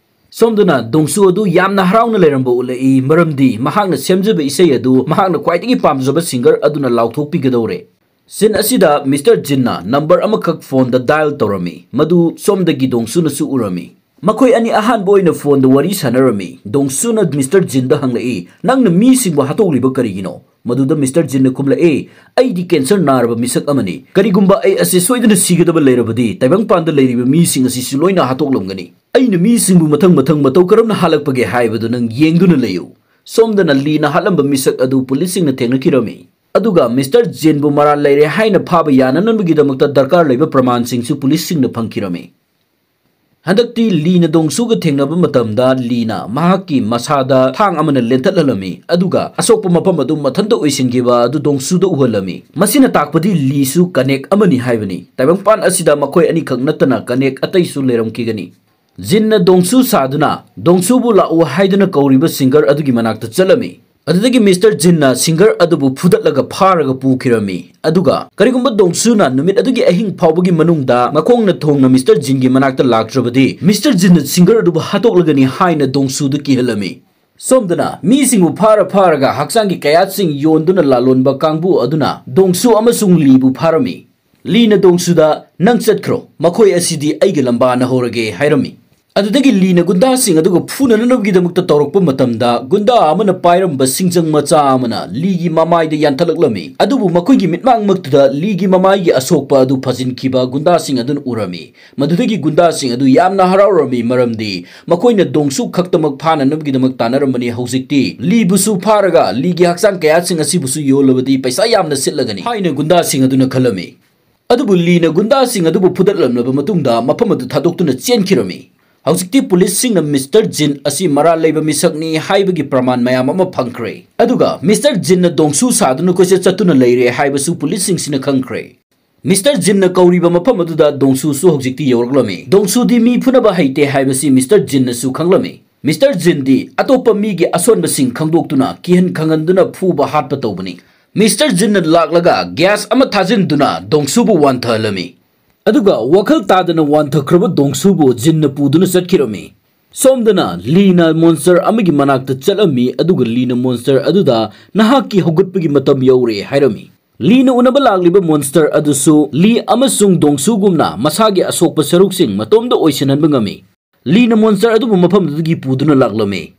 ꯁꯣꯝꯗꯅ ꯗꯣꯡꯁꯨ ꯑꯗꯨ ꯌꯥꯝꯅ ꯍꯔꯥꯎꯅ ꯂꯩꯔꯝꯕ ꯎꯠꯂꯛꯏ, ꯃꯔꯝꯗꯤ ꯃꯍꯥꯛꯅ ꯁꯦꯝꯖꯕ ꯏꯁꯩ ꯑꯗꯨ ꯃꯍꯥꯛꯅ ꯈ꯭ꯋꯥꯏꯗꯒꯤ ꯄꯥꯝꯖꯕ ꯁꯤꯡꯒꯔ ꯑꯗꯨꯅ ꯂꯥꯎꯊꯣꯛꯄꯤꯒꯗꯧꯔꯦ꯫ ꯁꯤꯟ ꯑꯁꯤꯗ ꯃꯤꯁꯇꯔ ꯖꯤꯟꯅ ꯅꯝꯕꯔ ꯑꯃꯈꯛ ꯐꯣꯟꯗ ꯗꯥꯏꯜ ꯇꯧꯔꯝꯃꯤ, ꯃꯗꯨ ꯁꯣꯝꯗꯒꯤ ꯗꯣꯡꯁꯨꯅꯁꯨ ꯎꯔꯝꯃꯤ꯫ ꯃꯈꯣꯏ ꯑꯅꯤ ꯑꯍꯥꯟꯕ ꯑꯣꯏꯅ ꯐꯣꯟꯗ ꯋꯥꯔꯤ ꯁꯥꯟꯅꯔꯝꯃꯤ꯫ ꯗꯣꯡꯁꯨꯅ ꯃꯤꯁꯇꯔ ꯖꯤꯟꯗ ꯍꯪꯂꯛꯏ, "ꯅꯪꯅ ꯃꯤꯁꯤꯡꯕꯨ ꯍꯥꯠꯇꯣꯛꯂꯤꯕ ꯀꯔꯤꯒꯤꯅꯣ?" ꯃꯗꯨꯗ ꯃꯤꯁꯇꯔ ꯖꯤꯟꯅ ꯈꯨꯝꯂꯛꯏ, "ꯑꯩꯗꯤ ꯀꯦꯟꯁꯔ ꯅꯥꯔꯕ ꯃꯤꯁꯛ ꯑꯃꯅꯤ꯫ ꯀꯔꯤꯒꯨꯝꯕ ꯑꯩ ꯑꯁꯤ ꯁꯣꯏꯗꯅ ꯁꯤꯒꯗꯕ ꯂꯩꯔꯕꯗꯤ ꯇꯥꯏꯕꯪꯄꯥꯟꯗ ꯂꯩꯔꯤꯕ ꯃꯤꯁꯤꯡ ꯑꯁꯤꯁꯨ ꯂꯣꯏꯅ ꯍꯥꯠꯇꯣꯛꯂꯝꯒꯅꯤ꯫ ꯑꯩꯅ ꯃꯤꯁꯤꯡꯕꯨ ꯃꯊꯪ ꯃꯊꯪ ꯃꯇꯧ ꯀꯔꯝꯅ ꯍꯥꯠꯂꯛꯄꯒꯦ ꯍꯥꯏꯕꯗꯨ ꯅꯪ ꯌꯦꯡꯗꯨꯅ ꯂꯩꯌꯨ꯫" ꯁꯣꯝꯗꯅ ꯂꯤꯅ ꯍꯥꯠꯂꯝꯕ ꯃꯤꯁꯛ ꯑꯗꯨ ꯄꯨꯂꯤꯁꯁꯤꯡꯅ ꯊꯦꯡꯅꯈꯤꯔꯝꯃꯤ꯫ ꯑꯗꯨꯒ ꯃꯤꯁꯇꯔ ꯖꯤꯟꯕꯨ ꯃꯔꯥꯜ ꯂꯩꯔꯦ ꯍꯥꯏꯅ ꯐꯥꯕ ꯌꯥꯅꯅꯕꯒꯤꯗꯃꯛꯇ ꯗꯔꯀꯥꯔ ꯂꯩꯕ ꯄ꯭ꯔꯃꯥꯟꯁꯤꯡꯁꯨ ꯄꯨꯂꯤꯁꯁꯤꯡꯅ ꯐꯪꯈꯤꯔꯝꯃꯤ꯫ ꯍꯟꯗꯛꯇꯤ ꯂꯤꯅ ꯗꯣꯡꯁꯨꯒ ꯊꯦꯡꯅꯕ ꯃꯇꯝꯗ ꯂꯤꯅ ꯃꯍꯥꯛꯀꯤ ꯃꯁꯥꯗ ꯊꯥꯡ ꯑꯃꯅ ꯂꯦꯟꯊꯠꯍꯜꯂꯝꯃꯤ, ꯑꯗꯨꯒ ꯑꯁꯣꯛꯄ ꯃꯐꯝ ꯑꯗꯨ ꯃꯊꯟꯇ ꯑꯣꯏꯁꯤꯟꯈꯤꯕ ꯑꯗꯨ ꯗꯣꯡꯁꯨꯗ ꯎꯍꯜꯂꯝꯃꯤ꯫ ꯃꯁꯤꯅ ꯇꯥꯛꯄꯗꯤ ꯂꯤꯁꯨ ꯀꯅꯦꯛ ꯑꯃꯅꯤ ꯍꯥꯏꯕꯅꯤ꯫ ꯇꯥꯏꯕꯪꯄꯥꯟ ꯑꯁꯤꯗ ꯃꯈꯣꯏ ꯑꯅꯤꯈꯛ ꯅꯠꯇꯅ ꯀꯅꯦꯛ ꯑꯇꯩꯁꯨ ꯂꯩꯔꯝꯈꯤꯒꯅꯤ꯫ ꯖꯤꯟꯅ ꯗꯣꯡꯁꯨ ꯁꯥꯗꯨꯅ ꯗꯣꯡꯁꯨꯕꯨ ꯂꯥꯛꯎ ꯍꯥꯏꯗꯨꯅ ꯀꯧꯔꯤꯕ ꯁꯤꯡꯒꯔ ꯑꯗꯨꯒꯤ ꯃꯅꯥꯛꯇ ꯆꯠꯂꯝꯃꯤ꯫ ꯑꯗꯨꯗꯒꯤ ꯃꯤꯁꯇꯔ ꯖꯤꯟꯅ ꯁꯤꯡꯒꯔ ꯑꯗꯨꯕꯨ ꯐꯨꯗꯠꯂꯒ ꯐꯥꯔꯒ ꯄꯨꯈꯤꯔꯝꯃꯤ꯫ ꯑꯗꯨꯒ ꯀꯔꯤꯒꯨꯝꯕ ꯗꯣꯡꯁꯨꯅ ꯅꯨꯃꯤꯠ ꯑꯗꯨꯒꯤ ꯑꯍꯤꯡ ꯐꯥꯎꯕꯒꯤ ꯃꯅꯨꯡꯗ ꯃꯈꯣꯡꯅ ꯊꯣꯡꯅ ꯃꯤꯁꯇꯔ ꯖꯤꯟꯒꯤ ꯃꯅꯥꯛꯇ ꯂꯥꯛꯇ꯭ꯔꯕꯗꯤ ꯃꯤꯁꯇꯔ ꯖꯤꯟꯅ ꯁꯤꯡꯒꯔ ꯑꯗꯨꯕꯨ ꯍꯥꯠꯇꯣꯛꯂꯒꯅꯤ ꯍꯥꯏꯅ ꯗꯣꯡꯁꯨꯗ ꯀꯤꯍꯜꯂꯝꯃꯤ꯫ ꯁꯣꯝꯗꯅ ꯃꯤꯁꯤꯡꯕꯨ ꯐꯥꯔ ꯐꯥꯔꯒ ꯍꯛꯆꯥꯡꯒꯤ ꯀꯌꯥꯠꯁꯤꯡ ꯌꯣꯟꯗꯨꯅ ꯂꯥꯂꯣꯟꯕ ꯀꯥꯡꯕꯨ ꯑꯗꯨꯅ ꯗꯣꯡꯁꯨ ꯑꯃꯁꯨꯡ ꯂꯤꯕꯨ ꯐꯥꯔꯝꯃꯤ꯫ ꯂꯤꯅ ꯗꯣꯡꯁꯨꯗ, "ꯅꯪ ꯆꯠꯈ꯭ꯔꯣ, ꯃꯈꯣꯏ ꯑꯁꯤꯗꯤ ꯑꯩꯒ ꯂꯝꯕꯥꯅ ꯍꯧꯔꯒꯦ" ꯍꯥꯏꯔꯝꯃꯤ꯫ ꯑꯗꯨꯗꯒꯤ ꯂꯤꯅ ꯒꯨꯟꯗꯥꯁꯤꯡ ꯑꯗꯨꯒ ꯐꯨꯅꯅꯕꯒꯤꯗꯃꯛꯇ ꯇꯧꯔꯛꯄ ꯃꯇꯝꯗ, ꯒꯨꯟꯗꯥ ꯑꯃꯅ ꯄꯥꯏꯔꯝꯕ ꯁꯤꯡꯖꯪ ꯃꯆꯥ ꯑꯃꯅ ꯂꯤꯒꯤ ꯃꯃꯥꯏꯗ ꯌꯥꯟꯊꯠꯂꯛꯂꯝꯃꯤ꯫ ꯑꯗꯨꯕꯨ ꯃꯈꯣꯏꯒꯤ ꯃꯤꯠꯃꯥꯡꯃꯛꯇꯨꯗ ꯂꯤꯒꯤ ꯃꯃꯥꯏꯒꯤ ꯑꯁꯣꯛꯄ ꯑꯗꯨ ꯐꯖꯤꯟꯈꯤꯕ ꯒꯨꯟꯗꯥꯁꯤꯡ ꯑꯗꯨꯅ ꯎꯔꯝꯃꯤ꯫ ꯃꯗꯨꯗꯒꯤ ꯒꯨꯟꯗꯥꯁꯤꯡ ꯑꯗꯨ ꯌꯥꯝꯅ ꯍꯔꯥꯎꯔꯝꯃꯤ, ꯃꯔꯝꯗꯤ ꯃꯈꯣꯏꯅ ꯗꯣꯡꯁꯨ ꯈꯛꯇꯃꯛ ꯐꯥꯅꯅꯕꯒꯤꯗꯃꯛ ꯇꯥꯟꯅꯔꯝꯕꯅꯤ꯫ ꯍꯧꯖꯤꯛꯇꯤ ꯂꯤꯕꯨꯁꯨ ꯐꯥꯔꯒ ꯂꯤꯒꯤ ꯍꯛꯆꯥꯡ ꯀꯌꯥꯠꯁꯤꯡ ꯑꯁꯤꯕꯨꯁꯨ ꯌꯣꯜꯂꯕꯗꯤ ꯄꯩꯁꯥ ꯌꯥꯝꯅ ꯁꯤꯠꯂꯒꯅꯤ ꯍꯥꯏꯅ ꯒꯨꯟꯗꯥꯁꯤꯡ ꯑꯗꯨꯅ ꯈꯜꯂꯝꯃꯤ꯫ ꯑꯗꯨꯕꯨ ꯂꯤꯅ ꯒꯨꯟꯗꯥꯁꯤꯡ ꯑꯗꯨꯕꯨ ꯐꯨꯗꯠꯂꯝꯂꯕ ꯃꯇꯨꯡꯗ ꯃꯐꯝ ꯑꯗꯨ ꯊꯥꯗꯣꯛꯇꯨꯅ ꯆꯦꯟꯈꯤꯔꯝꯃꯤ꯫ ꯍꯧꯖꯤꯛꯇꯤ ꯄꯨꯂꯤꯁꯁꯤꯡꯅ ꯃꯤꯁꯇꯔ ꯖꯤꯟ ꯑꯁꯤ ꯃꯔꯥꯜ ꯂꯩꯕ ꯃꯤꯁꯛꯅꯤ ꯍꯥꯏꯕꯒꯤ ꯄ꯭ꯔꯃꯥꯟ ꯃꯌꯥꯝ ꯑꯃ ꯐꯪꯈ꯭ꯔꯦ꯫ ꯑꯗꯨꯒ ꯃꯤꯁꯇꯔ ꯖꯤꯟꯅ ꯗꯣꯡꯁꯨ ꯁꯥꯗꯨꯅ ꯀꯣꯏꯆꯠ ꯆꯠꯇꯨꯅ ꯂꯩꯔꯦ ꯍꯥꯏꯕꯁꯨ ꯄꯨꯂꯤꯁꯁꯤꯡꯁꯤꯅ ꯈꯪꯈ꯭ꯔꯦ꯫ ꯃꯤꯁꯇꯔ ꯖꯤꯟꯅ ꯀꯧꯔꯤꯕ ꯃꯐꯝ ꯑꯗꯨꯗ ꯗꯣꯡꯁꯨꯁꯨ ꯍꯧꯖꯤꯛꯇꯤ ꯌꯧꯔꯛꯂꯝꯃꯤ꯫ ꯗꯣꯡꯁꯨꯗꯤ ꯃꯤ ꯐꯨꯅꯕ ꯍꯩꯇꯦ ꯍꯥꯏꯕꯁꯤ ꯃꯤꯁꯇꯔ ꯖꯤꯟꯅꯁꯨ ꯈꯪꯂꯝꯃꯤ꯫ ꯃꯤꯁꯇꯔ ꯖꯤꯟꯗꯤ ꯑꯇꯣꯞꯄ ꯃꯤꯒꯤ ꯑꯁꯣꯟꯕꯁꯤꯡ ꯈꯪꯗꯣꯛꯇꯨꯅ ꯀꯤꯍꯟ ꯈꯪꯍꯟꯗꯨꯅ ꯐꯨꯕ ꯍꯥꯠꯄ ꯇꯧꯕꯅꯤ꯫ ꯃꯤꯁꯇꯔ ꯖꯤꯟꯅ ꯂꯥꯛꯂꯒ ꯒ꯭ꯌꯥꯁ ꯑꯃ ꯊꯥꯖꯤꯟꯗꯨꯅ ꯗꯣꯡꯁꯨꯕꯨ ꯋꯥꯟꯊꯍꯜꯂꯝꯃꯤ꯫ ꯑꯗꯨꯒ ꯋꯥꯈꯜ ꯇꯥꯗꯅ ꯋꯥꯟꯊꯈ꯭ꯔꯕ ꯗꯣꯡꯁꯨꯕꯨ ꯖꯤꯟꯅ ꯄꯨꯗꯨꯅ ꯆꯠꯈꯤꯔꯝꯃꯤ꯫ ꯁꯣꯝꯗꯅ ꯂꯤꯅ ꯃꯣꯟꯁꯇꯔ ꯑꯃꯒꯤ ꯃꯅꯥꯛꯇ ꯆꯠꯂꯝꯃꯤ, ꯑꯗꯨꯒ ꯂꯤꯅ ꯃꯣꯟꯁꯇꯔ ꯑꯗꯨꯗ "ꯅꯍꯥꯛꯀꯤ ꯍꯧꯒꯠꯄꯒꯤ ꯃꯇꯝ ꯌꯧꯔꯦ" ꯍꯥꯏꯔꯝꯃꯤ꯫ ꯂꯤꯅ ꯎꯅꯕ ꯂꯥꯛꯂꯤꯕ ꯃꯣꯟꯁꯇꯔ ꯑꯗꯨꯁꯨ ꯂꯤ ꯑꯃꯁꯨꯡ ꯗꯣꯡꯁꯨꯒꯨꯝꯅ ꯃꯁꯥꯒꯤ ꯑꯁꯣꯛꯄ ꯁꯔꯨꯛꯁꯤꯡ ꯃꯇꯣꯝꯗ ꯑꯣꯏꯁꯤꯟꯍꯟꯕ ꯉꯝꯃꯤ꯫ ꯂꯤꯅ ꯃꯣꯟꯁꯇꯔ ꯑꯗꯨꯕꯨ ꯃꯐꯝꯗꯨꯗꯒꯤ ꯄꯨꯗꯨꯅ ꯂꯥꯛꯂꯝꯃꯤ꯫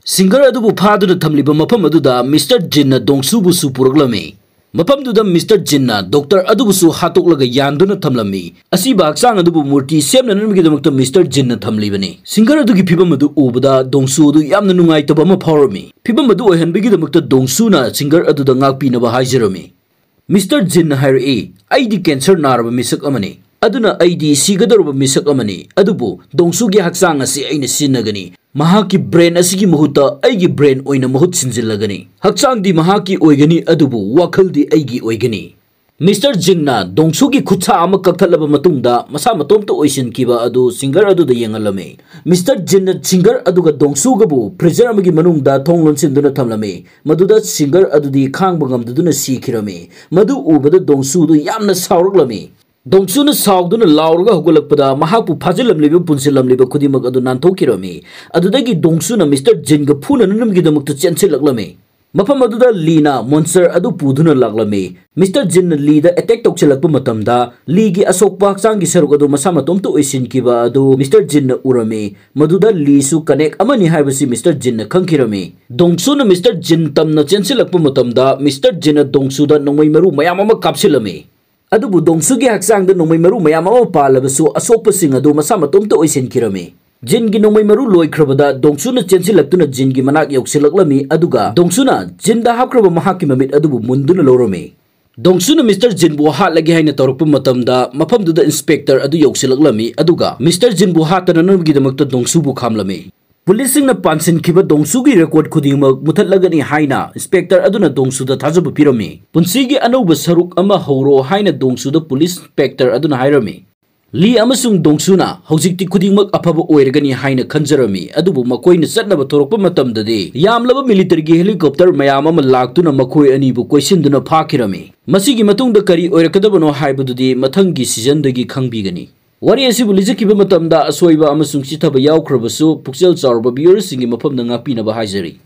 ꯁꯤꯡꯒꯔ ꯑꯗꯨꯕꯨ ꯐꯥꯗꯨꯅ ꯊꯝꯂꯤꯕ ꯃꯐꯝ ꯑꯗꯨꯗ ꯃꯤꯁꯇꯔ ꯖꯤꯟꯅ ꯗꯣꯡꯁꯨꯕꯨꯁꯨ ꯄꯨꯔꯛꯂꯝꯃꯤ꯫ ꯃꯐꯝꯗꯨꯗ ꯃꯤꯁꯇꯔ ꯖꯤꯟꯅ ꯗꯣꯛꯇꯔ ꯑꯗꯨꯕꯨꯁꯨ ꯍꯥꯠꯇꯣꯛꯂꯒ ꯌꯥꯟꯗꯨꯅ ꯊꯝꯂꯝꯃꯤ꯫ ꯑꯁꯤꯕ ꯍꯛꯆꯥꯡ ꯑꯗꯨꯕꯨ ꯃꯨꯔꯇꯤ ꯁꯦꯝꯅꯅꯕꯒꯤꯗꯃꯛꯇ ꯃꯤꯁꯇꯔ ꯖꯤꯟꯅ ꯊꯝꯂꯤꯕꯅꯤ꯫ ꯁꯤꯡꯒꯔ ꯑꯗꯨꯒꯤ ꯐꯤꯕꯝ ꯑꯗꯨ ꯎꯕꯗ ꯗꯣꯡꯁꯨ ꯑꯗꯨ ꯌꯥꯝꯅ ꯅꯨꯡꯉꯥꯏꯇꯕ ꯑꯃ ꯐꯥꯎꯔꯝꯃꯤ꯫ ꯐꯤꯕꯝ ꯑꯗꯨ ꯑꯣꯏꯍꯟꯕꯒꯤꯗꯃꯛꯇ ꯗꯣꯡꯁꯨꯅ ꯁꯤꯡꯒꯔ ꯑꯗꯨꯗ ꯉꯥꯛꯄꯤꯅꯕ ꯍꯥꯏꯖꯔꯝꯃꯤ꯫ ꯃꯤꯁꯇꯔ ꯖꯤꯟꯅ ꯍꯥꯏꯔꯛꯏ, "ꯑꯩꯗꯤ ꯀꯦꯟꯁꯔ ꯅꯥꯔꯕ ꯃꯤꯁꯛ ꯑꯃꯅꯤ꯫ ꯑꯗꯨꯅ ꯑꯩꯗꯤ ꯁꯤꯒꯗꯧꯔꯕ ꯃꯤꯁꯛ ꯑꯃꯅꯤ, ꯑꯗꯨꯕꯨ ꯗꯣꯡꯁꯨꯒꯤ ꯍꯛꯆꯥꯡ ꯑꯁꯤ ꯑꯩꯅ ꯁꯤꯖꯤꯟꯅꯒꯅꯤ꯫ ꯃꯍꯥꯛꯀꯤ ꯕ꯭ꯔꯦꯟ ꯑꯁꯤꯒꯤ ꯃꯍꯨꯠꯇ ꯑꯩꯒꯤ ꯕ꯭ꯔꯦꯟ ꯑꯣꯏꯅ ꯃꯍꯨꯠ ꯁꯤꯟꯖꯤꯜꯂꯒꯅꯤ꯫ ꯍꯛꯆꯥꯡꯗꯤ ꯃꯍꯥꯛꯀꯤ ꯑꯣꯏꯒꯅꯤ, ꯑꯗꯨꯕꯨ ꯋꯥꯈꯜꯗꯤ ꯑꯩꯒꯤ ꯑꯣꯏꯒꯅꯤ꯫ ꯃꯤꯁꯇꯔ ꯖꯤꯟꯅ ꯗꯣꯡꯁꯨꯒꯤ ꯈꯨꯠꯁꯥ ꯑꯃ ꯀꯛꯊꯠꯂꯕ ꯃꯇꯨꯡꯗ ꯃꯁꯥ ꯃꯇꯣꯝꯇ ꯑꯣꯏꯁꯤꯟꯈꯤꯕ ꯑꯗꯨ ꯁꯤꯡꯒꯔ ꯑꯗꯨꯗ ꯌꯦꯡꯍꯜꯂꯝꯃꯤ꯫ ꯃꯤꯁꯇꯔ ꯖꯤꯟꯅ ꯁꯤꯡꯒꯔ ꯑꯗꯨꯒ ꯗꯣꯡꯁꯨꯒꯕꯨ ꯐ꯭ꯔꯤꯖꯔ ꯑꯃꯒꯤ ꯃꯅꯨꯡꯗ ꯊꯣꯡ ꯂꯣꯟꯁꯤꯟꯗꯨꯅ ꯊꯝꯂꯝꯃꯤ꯫ ꯃꯗꯨꯗ ꯁꯤꯡꯒꯔ ꯑꯗꯨꯗꯤ ꯈꯥꯡꯕ ꯉꯝꯗꯗꯨꯅ ꯁꯤꯈꯤꯔꯝꯃꯤ꯫ ꯃꯗꯨ ꯎꯕꯗ ꯗꯣꯡꯁꯨꯗꯨ ꯌꯥꯝꯅ ꯁꯥꯎꯔꯛꯂꯝꯃꯤ꯫ ꯗꯣꯡꯁꯨꯅ ꯁꯥꯎꯗꯨꯅ ꯂꯥꯎꯔꯒ ꯍꯧꯒꯠꯂꯛꯄꯗ ꯃꯍꯥꯛꯄꯨ ꯐꯥꯖꯤꯜꯂꯝꯂꯤꯕ ꯄꯨꯟꯁꯤꯜꯂꯝꯂꯤꯕ ꯈꯨꯗꯤꯡꯃꯛ ꯑꯗꯨ ꯅꯥꯟꯊꯣꯛꯈꯤꯔꯝꯃꯤ꯫ ꯑꯗꯨꯗꯒꯤ ꯗꯣꯡꯁꯨꯅ ꯃꯤꯁꯇꯔ ꯖꯤꯟꯒ ꯐꯨꯅꯅꯕꯒꯤꯗꯃꯛꯇ ꯆꯦꯟꯁꯤꯜꯂꯛꯂꯝꯃꯤ꯫ ꯃꯐꯝ ꯑꯗꯨꯗ ꯂꯤꯅ ꯃꯣꯟꯁꯇꯔ ꯑꯗꯨ ꯄꯨꯗꯨꯅ ꯂꯥꯛꯂꯝꯃꯤ꯫ ꯃꯤꯁꯇꯔ ꯖꯤꯟꯅ ꯂꯤꯗ ꯑꯦꯇꯦꯛ ꯇꯧꯁꯤꯜꯂꯛꯄ ꯃꯇꯝꯗ ꯂꯤꯒꯤ ꯑꯁꯣꯛꯄ ꯍꯛꯆꯥꯡꯒꯤ ꯁꯔꯨꯛ ꯑꯗꯨ ꯃꯁꯥ ꯃꯇꯣꯝꯇ ꯑꯣꯏꯁꯤꯟꯈꯤꯕ ꯑꯗꯨ ꯃꯤꯁꯇꯔ ꯖꯤꯟꯅ ꯎꯔꯝꯃꯤ꯫ ꯃꯗꯨꯗ ꯂꯤꯁꯨ ꯀꯅꯦꯛ ꯑꯃꯅꯤ ꯍꯥꯏꯕꯁꯤ ꯃꯤꯁꯇꯔ ꯖꯤꯟꯅ ꯈꯪꯈꯤꯔꯝꯃꯤ꯫ ꯗꯣꯡꯁꯨꯅ ꯃꯤꯁꯇꯔ ꯖꯤꯟ ꯇꯝꯅ ꯆꯦꯟꯁꯤꯜꯂꯛꯄ ꯃꯇꯝꯗ ꯃꯤꯁꯇꯔ ꯖꯤꯟꯅ ꯗꯣꯡꯁꯨꯗ ꯅꯣꯡꯃꯩ ꯃꯔꯨ ꯃꯌꯥꯝ ꯑꯃ ꯀꯥꯞꯁꯤꯜꯂꯝꯃꯤ꯫ ꯑꯗꯨꯕꯨ ꯗꯣꯡꯁꯨꯒꯤ ꯍꯛꯆꯥꯡꯗ ꯅꯣꯡꯃꯩ ꯃꯔꯨ ꯃꯌꯥꯝ ꯑꯃ ꯄꯥꯜꯂꯕꯁꯨ ꯑꯁꯣꯛꯄꯁꯤꯡ ꯑꯗꯨ ꯃꯁꯥ ꯃꯇꯣꯝꯇ ꯑꯣꯏꯁꯤꯟꯈꯤꯔꯝꯃꯤ꯫ ꯖꯤꯟꯒꯤ ꯅꯣꯡꯃꯩ ꯃꯔꯨ ꯂꯣꯏꯈ꯭ꯔꯕꯗ ꯗꯣꯡꯁꯨꯅ ꯆꯦꯟꯁꯤꯜꯂꯛꯇꯨꯅ ꯖꯤꯟꯒꯤ ꯃꯅꯥꯛ ꯌꯧꯁꯤꯜꯂꯛꯂꯝꯃꯤ, ꯑꯗꯨꯒ ꯗꯣꯡꯁꯨꯅ ꯖꯤꯟꯗ ꯍꯥꯞꯈ꯭ꯔꯕ ꯃꯍꯥꯛꯀꯤ ꯃꯃꯤꯠ ꯑꯗꯨꯕꯨ ꯃꯨꯟꯗꯨꯅ ꯂꯧꯔꯝꯃꯤ꯫ ꯗꯣꯡꯁꯨꯅ ꯃꯤꯁꯇꯔ ꯖꯤꯟꯕꯨ ꯍꯥꯠꯂꯒꯦ ꯍꯥꯏꯅ ꯇꯧꯔꯛꯄ ꯃꯇꯝꯗ ꯃꯐꯝꯗꯨꯗ ꯏꯟꯁꯄꯦꯛꯇꯔ ꯑꯗꯨ ꯌꯧꯁꯤꯜꯂꯛꯂꯝꯃꯤ, ꯑꯗꯨꯒ ꯃꯤꯁꯇꯔ ꯖꯤꯟꯕꯨ ꯍꯥꯠꯇꯅꯅꯕꯒꯤꯗꯃꯛꯇ ꯗꯣꯡꯁꯨꯕꯨ ꯈꯥꯝꯂꯝꯃꯤ꯫ ꯄꯨꯂꯤꯁꯁꯤꯡꯅ ꯄꯥꯟꯁꯤꯟꯈꯤꯕ ꯗꯣꯡꯁꯨꯒꯤ ꯔꯦꯀꯣꯔꯗ ꯈꯨꯗꯤꯡꯃꯛ ꯃꯨꯊꯠꯂꯒꯅꯤ ꯍꯥꯏꯅ ꯏꯟꯁꯄꯦꯛꯇꯔ ꯑꯗꯨꯅ ꯗꯣꯡꯁꯨꯗ ꯊꯥꯖꯕ ꯄꯤꯔꯝꯃꯤ꯫ ꯄꯨꯟꯁꯤꯒꯤ ꯑꯅꯧꯕ ꯁꯔꯨꯛ ꯑꯃ ꯍꯧꯔꯣ ꯍꯥꯏꯅ ꯗꯣꯡꯁꯨꯗ ꯄꯨꯂꯤꯁ ꯏꯟꯁꯄꯦꯛꯇꯔ ꯑꯗꯨꯅ ꯍꯥꯏꯔꯝꯃꯤ꯫ ꯂꯤ ꯑꯃꯁꯨꯡ ꯗꯣꯡꯁꯨꯅ ꯍꯧꯖꯤꯛꯇꯤ ꯈꯨꯗꯤꯡꯃꯛ ꯑꯐꯕ ꯑꯣꯏꯔꯒꯅꯤ ꯍꯥꯏꯅ ꯈꯟꯖꯔꯝꯃꯤ, ꯑꯗꯨꯕꯨ ꯃꯈꯣꯏꯅ ꯆꯠꯅꯕ ꯊꯣꯔꯛꯄ ꯃꯇꯝꯗꯗꯤ ꯌꯥꯝꯂꯕ ꯃꯤꯂꯤꯇꯔꯤꯒꯤ ꯍꯦꯂꯤꯀꯣꯞꯇꯔ ꯃꯌꯥꯝ ꯑꯃ ꯂꯥꯛꯇꯨꯅ ꯃꯈꯣꯏ ꯑꯅꯤꯕꯨ ꯀꯣꯏꯁꯤꯟꯗꯨꯅ ꯐꯥꯈꯤꯔꯝꯃꯤ꯫ ꯃꯁꯤꯒꯤ ꯃꯇꯨꯡꯗ ꯀꯔꯤ ꯑꯣꯏꯔꯛꯀꯗꯕꯅꯣ ꯍꯥꯏꯕꯗꯨꯗꯤ ꯃꯊꯪꯒꯤ ꯁꯤꯖꯟꯗꯒꯤ ꯈꯪꯕꯤꯒꯅꯤ꯫ ꯋꯥꯔꯤ ꯑꯁꯤꯕꯨ ꯂꯤꯖꯈꯤꯕ ꯃꯇꯝꯗ ꯑꯁꯣꯏꯕ ꯑꯃꯁꯨꯡ ꯆꯤꯊꯕ ꯌꯥꯎꯈ꯭ꯔꯕꯁꯨ, ꯄꯨꯛꯆꯦꯜ ꯆꯥꯎꯔꯕ ꯚꯤꯌꯨꯋꯔꯁꯤꯡꯒꯤ ꯃꯐꯝꯗ ꯉꯥꯛꯄꯤꯅꯕ ꯍꯥꯏꯖꯔꯤ꯫